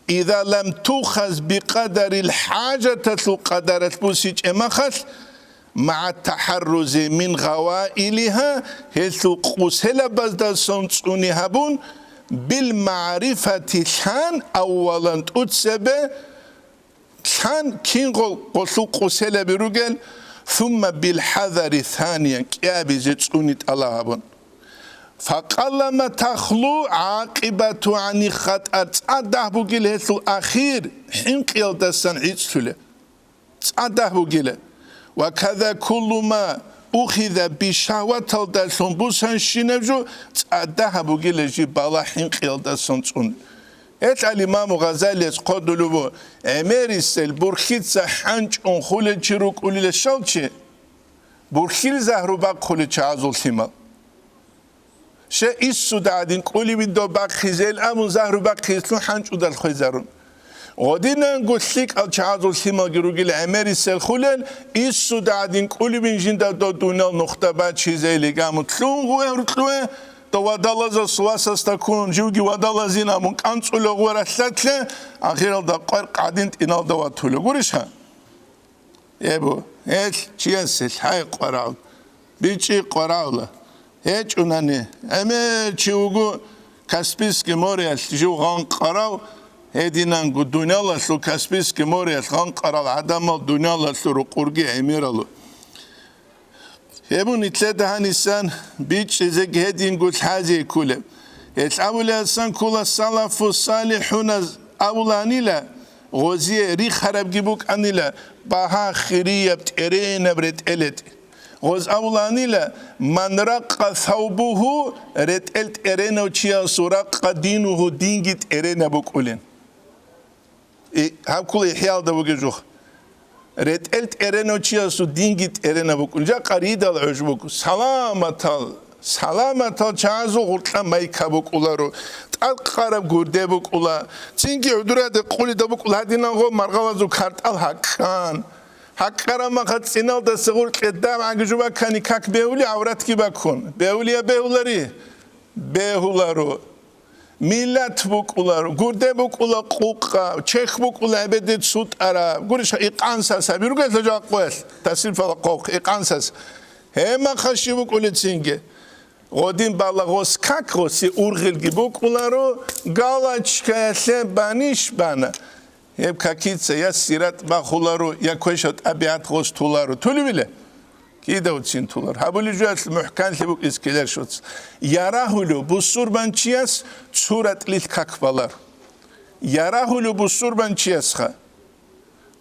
Иза лам тухаз бикъадарил хӀажаталъул къадаралъ бусичӀеб махалъ, «магӀа тахӀаррузи мин гъаваилиха», гьелъул къуселабаздасан цӀуни гьабун, «бил магӀрифати», лъан, аввалан, тӀуцебе, лъан, кинго гъолъул къуселаби ругел, «сумма бил хӀазари», саниян, кӀиабизе цӀуни тӀалаб гьабун. «Факъаллама тахлу гӀакъибату гӀани хатӀар», цӀадагь бугил гьелъул ахир хӀинкъиялдасан гӀицӀлъулеб. ЦӀадагь бугила. «Ва каза куллу ма ухиза бишагьваталдалъун бусанщинаб жо», цӀадагь бугила жиб бала хӀинкъиялдасан цӀун. Гьелъ ал-Имаму Гъазалияс хъодулев ву, гӀемерисел бурхьица хӀанчӀун хулел чи рукӀулила щал чи, бурхьил загьру бахъулел чагӀазул лъимал. Щай иссуда гӀадин кӀуливин доб бахъизел абун, загьру бахъизлъун хӀанчӀудал хвезарун. Гъодинанго лъикӀал чагӀазул лъималги ругел гӀемерисел хулел, иссуда гӀадин кӀуливин жинда дов дуниял нухда бачизейилан гьамут лъун гъуе гьуркьуе, дов вадалазасул васасда ккун, живги вадалазин абун кӀанцӀулев гъуе ралъатлъе, ахиралда къваркъ гӀадин тӀиналда ватулев. Гурищха? Эбу, гьелъ чиясе лъай къварав, бичӀчӀи къваравла. ГьечӀунани, гӀемер чи вуго Каспийский мореялъ жив гъанкъарав, гьединанго дуниялалъул Каспийский мореялъ гъанкъарал гӀадамал дуниялалъул рукъурги гӀемералу. Гьеб нилъеда гьанисан бичӀчӀизеги гьединго лъазе кколеб. Гьелъ абулеасан ккола салафу салихӀуназ абуланила, гъозие рихарабги букӀанила багьа хирияб тӀеренаб ретӀел ретӀи. Гъоз абуланила, ман ракъа саубугьу, ретӀел тӀеренав чиясул, ракъа динугьу, динги тӀеренаб букӀулин. И, гьаб ккола ИхӀяалда бугеб жо. РетӀел тӀеренав чиясул динги тӀеренаб букӀун. Жакъа ридал гӀуж буго. Саламатал, саламатал чагӀазул гъуркьа майка букӀуларо, тӀадкъараб гурде букӀула. Цинги гӀудураде къулида букӀула гьадинан гъо маргъалазул картӀал гьакъан. Гьакъараб маха цӀиналдаса гъуркье дабгӀаги жубакани как бегьули гӀавратги бакун. Бегьулия бегьулари? Бегьуларо. Миллат букӀуларо, гурде букӀула къукъа, чехь букӀула гӀебеде цутӀара, гурищха, икъансас гьаби ругелъа жакъуялъ, тасрифала къокъ, икъансас. Гьемаха щиб букӀулецинги. Гъодин балагъос как гъоси ургъелги букӀуларо, галачкаялъе баниш бана. Гьеб какица я сират бахуларо, я квешав тӀабигӀат гъос туларо. Тулевила? Кидавцин тулар. Гьабулеб жоялъ мухӀканлъи букӀиз ккелар шуц. Ярагьулев бусурбанчияс цо ратӀлил как балар. Ярагьулев бусурбанчиясха.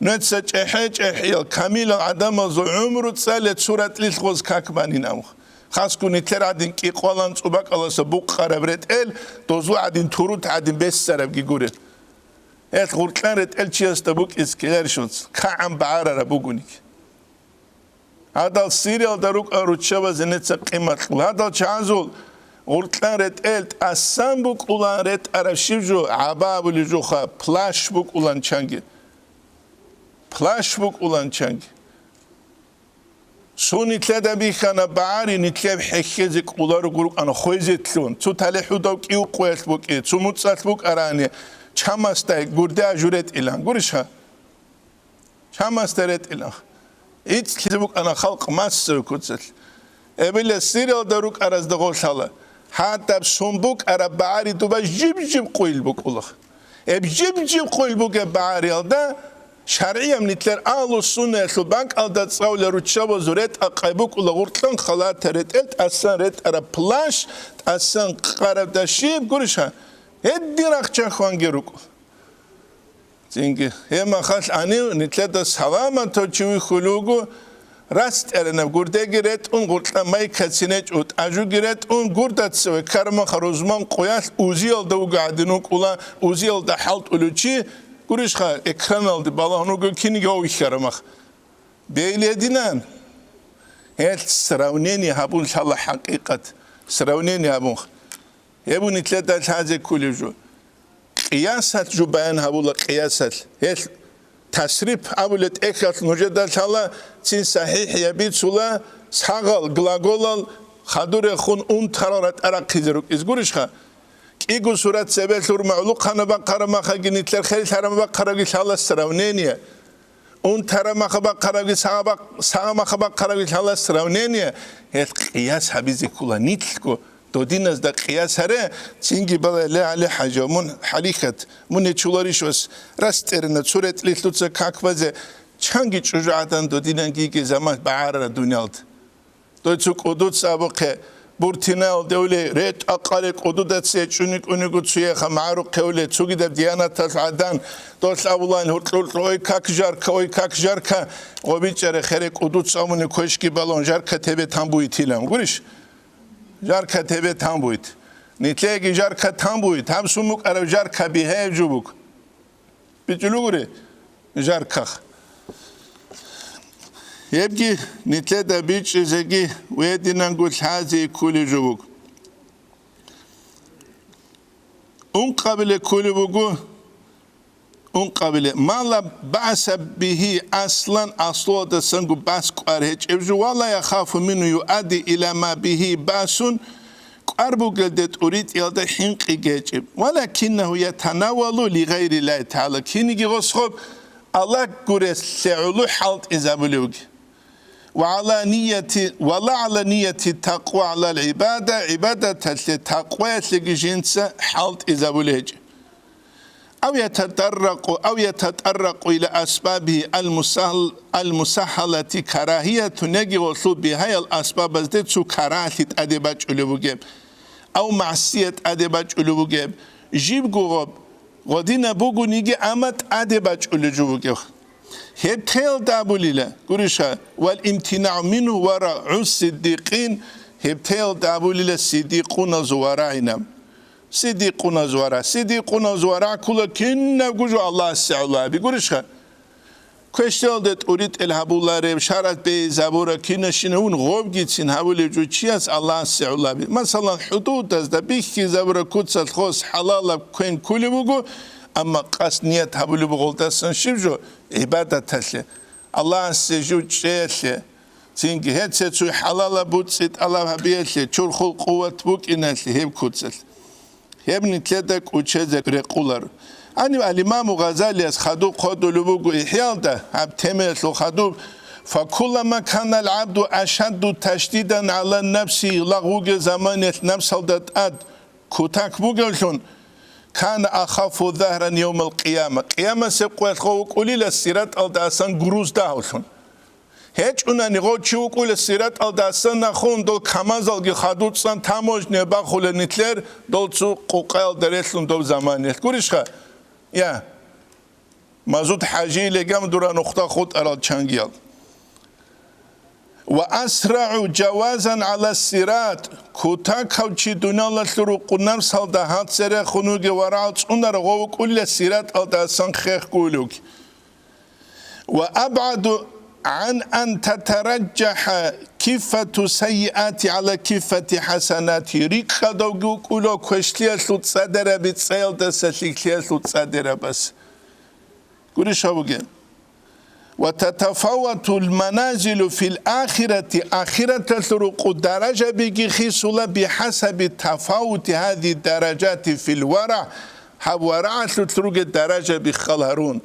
Нуца чӀехӀе-чӀехӀиял, камилал гӀадамазул гӀумру цӀале цо ратӀлил гъоз как банин абухъ. Хасго нилъер гӀадин кӀикъвалан цӀубакӀаласа букъараб ретӀел, дозул гӀадин турут гӀадин бессарабги гуреб. Гьелъ гъуркьан ретӀел чиясда букӀиз ккеларищ унц, кагӀан багӀарараб бугониги. Гьадал Сириялда рукӀа руччабазе неца къимат кьула. Гьадал чагӀазул гъуркьан ретӀел тӀасан букӀулан ретӀараб щиб жо, гӀаба абулеб жоха, плащ букӀулан чанги. Плащ букӀулан чанги. Цо нилъеда бихьана багӀари, нилъер хӀехьезе кӀоларо гуркъана хвезетлъун, цо талихӀудав кӀиукъуялъ букӀи, цо муцӀалъ букӀарани, Чамасдай гурде ажу ретӀилан. Гурищха? Чамасда ретӀилан. ИцӀлъизе букӀана халкъ массовый куцалъ. Эбелес сиралда рукӀаразда гъолъала. ХӀатӀаб сун букӀараб багӀари дуба жиб-жиб къуйил букӀула. Эб жиб-жиб къуйил бугеб багӀариялда шаргӀияб нилъер агьлу-суннаялъул бакӀалда цӀалула руччабазул ретӀа-къай букӀула гъуркьан халатал ретӀел, тӀасан ретӀараб плащ, тӀасан къараб даши, гурищха, гьедин рахчахъванги рукӀула. Цинги, гьеб махалъ гьанив нилъеда саламатав чи вихьулев вуго, рацӀцӀеренаб гурдеги ретӀун, гъуркьа майкацин гьечӀо, тӀажуги ретӀун, гурда цеве ккарамаха рузман къоялъ, узиялда вуго гӀадин вукӀула, узиялда хӀалтӀулев чи, гурищха, экраналде балагьун вуго кинги гьав вихьарамах. Бегьилединан. Гьелъ сравнение гьабун лъала хӀакъикъат. Сравнение гьабун. Гьеб нилъеда лъазе кколеб жо. Къиясалъ жо баян гьабула, къиясалъ. Гьелъ тасрип абулеб тӀехьалъ нужеда лъала, цин сахӀихӀ я бицула, сагъал глаголал хадурехун унтарал ратӀа рахъизе рукӀиз гурищха? КӀиго сурат цебе лъур магӀлухъана бахъараб махаги нилъер херилъараб бахъарабги лъала сравнение. Унтараб маха бахъарабги сагъа бахъ-, сагъа маха бахъарабги лъала сравнение, гьелъ къияс гьабизе ккола. Нилъго додиназда къияс гьаре, цинги балай, ле, ГӀали-хӀажа, мун хӀарихьат, мун гьечуларищ вас, рас тӀерена цо ретӀлилъуца как базе, чанги чӀужугӀадан додинанги йиги заман багӀарара дуниялда. Дой цо кӀудуц абухъе, буртинаялде улей, ретӀа-къаре кӀудуда цее чӀуни-кӀуниго цуеха магӀарухъе улей, цогидаб диянаталъ гӀадан, долъ абулан гьуркьу-гьуркьу, ой, как жарко, ой, как жарко, гъобичӀаре хере кӀудуц амуни квешги балун, жарко тебе там будет илан. Гурищ? Жарко тебе там будет. Нилъеги жарко там будет. Гьаб сумукъараб жарко бигьаяб жо буго. БичӀчӀулугури, жарках. Гьебги нилъеда бичӀчӀизеги гьединанго лъазе кколеб жо буго. Ункъабиле кколеб буго, ункъабиле. Ма ла баъса бигьи аслан, аслуялдасанго бас кӀвар гьечӀеб жо, ва ла яхафу мингьу юадди иля ма бигьи баъсун, кӀвар бугелде тӀуритӀиялда хӀинкъи гьечӀеб. Валакиннагьу ятанавалу лигъайриллагьи тагӀала, киниги гъосгъоб Аллагь гурелъе гӀоло хӀалтӀизабулевги. Ва гӀала нияти, ва ла гӀала нияти такъва гӀалал гӀибада, гӀибадаталъе такъваялъеги жинца хӀалтӀизабулей гьечӀеб. Ав ятатарракъу, ав ятатарракъу иля асбабигьи ал-мусагь-, ал-мусагьалати карагьиятун, яги гъолъул бигьаял асбабазде цо карагьалъи тӀаде бачӀулеб бугеб, ав магӀсият тӀаде бачӀулеб бугеб, жибго гъоб, гъодинаб бугониги, амма тӀаде бачӀулеб жо бугеб. Гьеб теялда абулила, гуриша, вал имтинагӀу мингьу варагӀу сиддикъин, гьеб теялда абулила сиддикъуназул варагӀинаб. Сиддикъуназ вара. Сиддикъуназ вара ккула кинабго жо Аллагьасе гӀоло гьаби, гурищха? Квешлъиялде тӀуритӀел гьабулареб, шарат бейизабура кинашинавун гъобгицин гьабулев жо чияс Аллагьасе гӀоло гьаби. Масалан, хӀудудазда бихьизабура куцалъ хос хӀалалаб квен ккулеб буго, амма къасд ният гьабулеб бугелдасан щиб жо? ГӀибадаталъе, Аллагьасе жив чӀеялъе. Цинги гьецецуй хӀалалаб буцӀцӀи тӀалаб гьабиялъе, чурхул къуват букӀиналъе гьеб куцалъ. Гьеб нилъеда кӀучезе рекъолар. Гьаниб ал-Имаму Гъазалияс хадуб хъодулеб буго ИхӀялда гьаб темаялъул хадуб: «Факуллама канал гӀабду ашадду ташдидан гӀала нафсигьи», лагъ вугев заманиялъ напсалда тӀад кутак бугевлъун, «кана ахаффу загьран явмал къияма», Къиямасеб къоялъ гъов вукӀулила сираталда асан груз дагьавлъун. ГьечӀунани гъов чи вукӀула сираталда асан нахун, дол камазалги хадуцӀцӀан таможня бахула нилъер, дол цо къукъаялда релълъун доб заманиялъ. Гурищха? Я. Мазут ХӀажи легам дура нухда хутӀарал чангиял. «Ва асрагӀу жавазан гӀала сират», кутакав чи дуниялалъул рукъу напсалда гьаб церехун вугев варагӀал цӀунар гъов вукӀула сираталда асан хехгулев. «Ва абгӀаду гӀан ан татараджахӀа киффату саййиати гӀала киффати хӀасанати», рикӀкӀадавги вукӀула квешлъиялъул цӀадираби цӀаялдаса лъикӀлъиялъул цӀадирабас. Гурищ гьабуге. «Ва татафаватул маназилу фил ахирати», ахираталъул рукъу даражабиги хисула, «бихӀасаби тафавути гьази даражати фил варагӀ», Гьаб варагӀалъулъ ругел даражаби хал гьарун.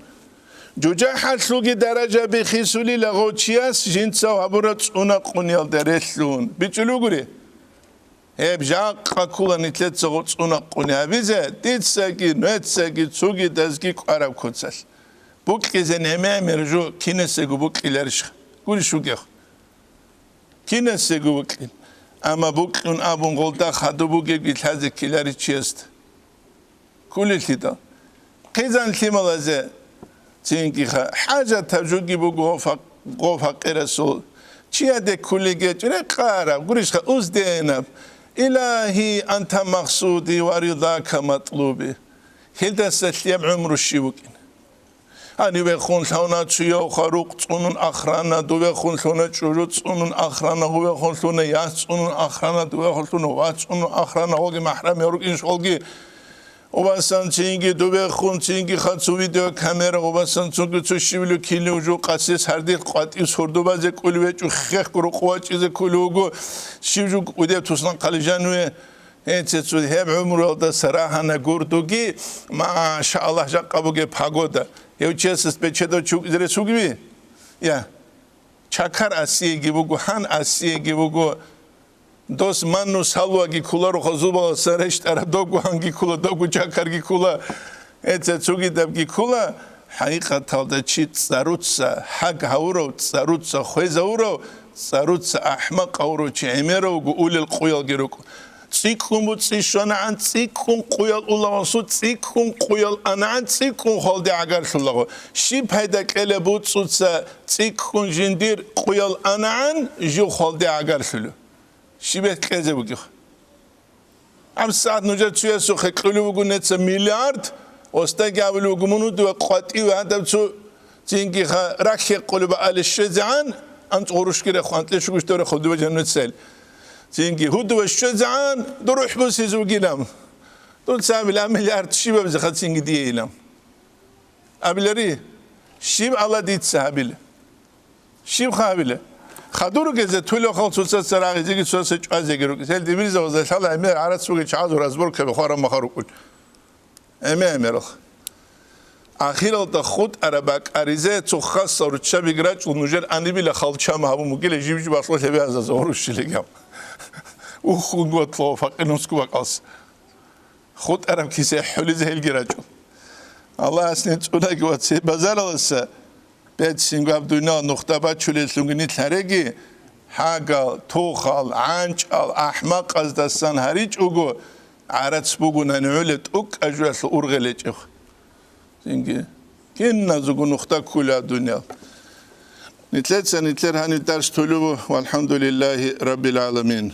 ЖужахӀалъулги даражаби хисулила гъов чияс жинцав гьабураб цӀунакъунялда релълъун. БичӀчӀулев гури? Гьеб жакъа ккола нилъеца гъов цӀунакъуни гьабизе, дицаги, нугьецаги, цогидазги кӀвараб куцалъ. Букьизе гӀемер жо кинасего букьиларищха? Гурищ вугев? Кинасего букьин. Амма букьун абун гъолда хадуб бугебги лъазе ккеларищ чиясда. Кколелъидал. Хъизан лъималазе цинги ха-, хӀажатаб жоги буго гъо-, гъо-, факъирасул. Чияде кколел гьечӀо, рекъараб, гурищха, узденаб. Илагьи, анта макъсуди ва ридака матлуби. Гьелдаса лъияб гӀумру щив вукӀин? Гьанивехун лъуна цуяв харухъ цӀунун ахърана, дувехун лъуна чӀужу цӀунун ахърана, гъувехун лъуна яс цӀунун ахърана, дувехун лъуна вац цӀунун ахърана, гъоги махӀрам рукӀин щолги. Убасан цинги дубехун, цинги хацу видеокамера, убасан цунги цо щивлу килив жу къасес гьардихъ къватӀив сурдубазе кӀулев гьечӀо, хехго рукъу вачӀизе кколев вуго, щив жу кӀудеб туснахъали жаниве. Гьенце цо гьеб гӀумруялдаса рагьана гурдуги, машааллагь, жакъа бугеб погода. Гьев чиясас бечедав чи вукӀизе рес вугеви? Я. Чакар асиеги вуго, гьан асиеги вуго. Дос манну салваги кколаро хазубаласан рещтӀараб, догу гьанги ккола, догу чакарги ккола, эца цогидабги ккола. ХӀакъикъаталда чи цӀаруца, хӀаг гьавурав, цӀаруца хвезавурав, цӀаруца ахӀмакъ гьавурав чи гӀемеравго улел къуялги рукӀу. ЦӀикӀкӀун буцӀи щванагӀан, цӀикӀкӀун къуял улагъасу, цӀикӀкӀун къуял анагӀан, цӀикӀкӀун хвалде гӀагарлъулаго. Щиб пайда кьела буцӀуца цӀикӀкӀун жиндир къуял анагӀан, жив хвалде гӀагарлъулев? Щиб кьезе бугеб? ГьабсагӀат нужер цуясухъе кьулев вуго неца миллиард, остаги абулев вуго, мун дуда къватӀиве гьадаб цо цинги ха рахье къулеба али щвезегӀан, анцӀ гъурущги рехун, анкье щугущ дорехъул дива жаннат сел. Цинги гьудува щвезегӀан, дур рухӀ бусизе вугилан. Дуца абила миллиард щибаб зехъа цинги диейилан. Абилари, щиб Алла дица гьабила? Щиб хъа гьабила? Хадур гезе тулехъал цоцаца рагъизеги цоцаца чӀвазеги рукӀи. Гьел дибирзавазда лъала гӀемер гӀарац бугел чагӀазул разборкаби хвараб маха рукӀун. ГӀеме-гӀемерал. Ахиралда хутӀараб бакӀаризе цо хасал руччабиги рачӀун нужер анибила халчам гьабун бугила жиб-жиб алъул гьебе азаза гъурущилигам. Уххун гъотлъо факъир нусгу бакӀалса. ХутӀараб кисе хӀулизе гьелги рачӀун. Аллагьас нин цӀунаги ва цебазараласа бецинго гьаб дунял нухда бачулеллъунги нилъ гьареги, хӀагал, тухал, гӀанчӀал, ахӀмакъаздасан гьаричӀого, гӀарац бугунани гӀоле тӀукӀа жуялъул ургъел гьечӀеб. Цинги киназего нухда ккула дунял. Нилъеца нилъер гьанив дарс тулув, валхӀамдулиллагьи раббил гӀаламин.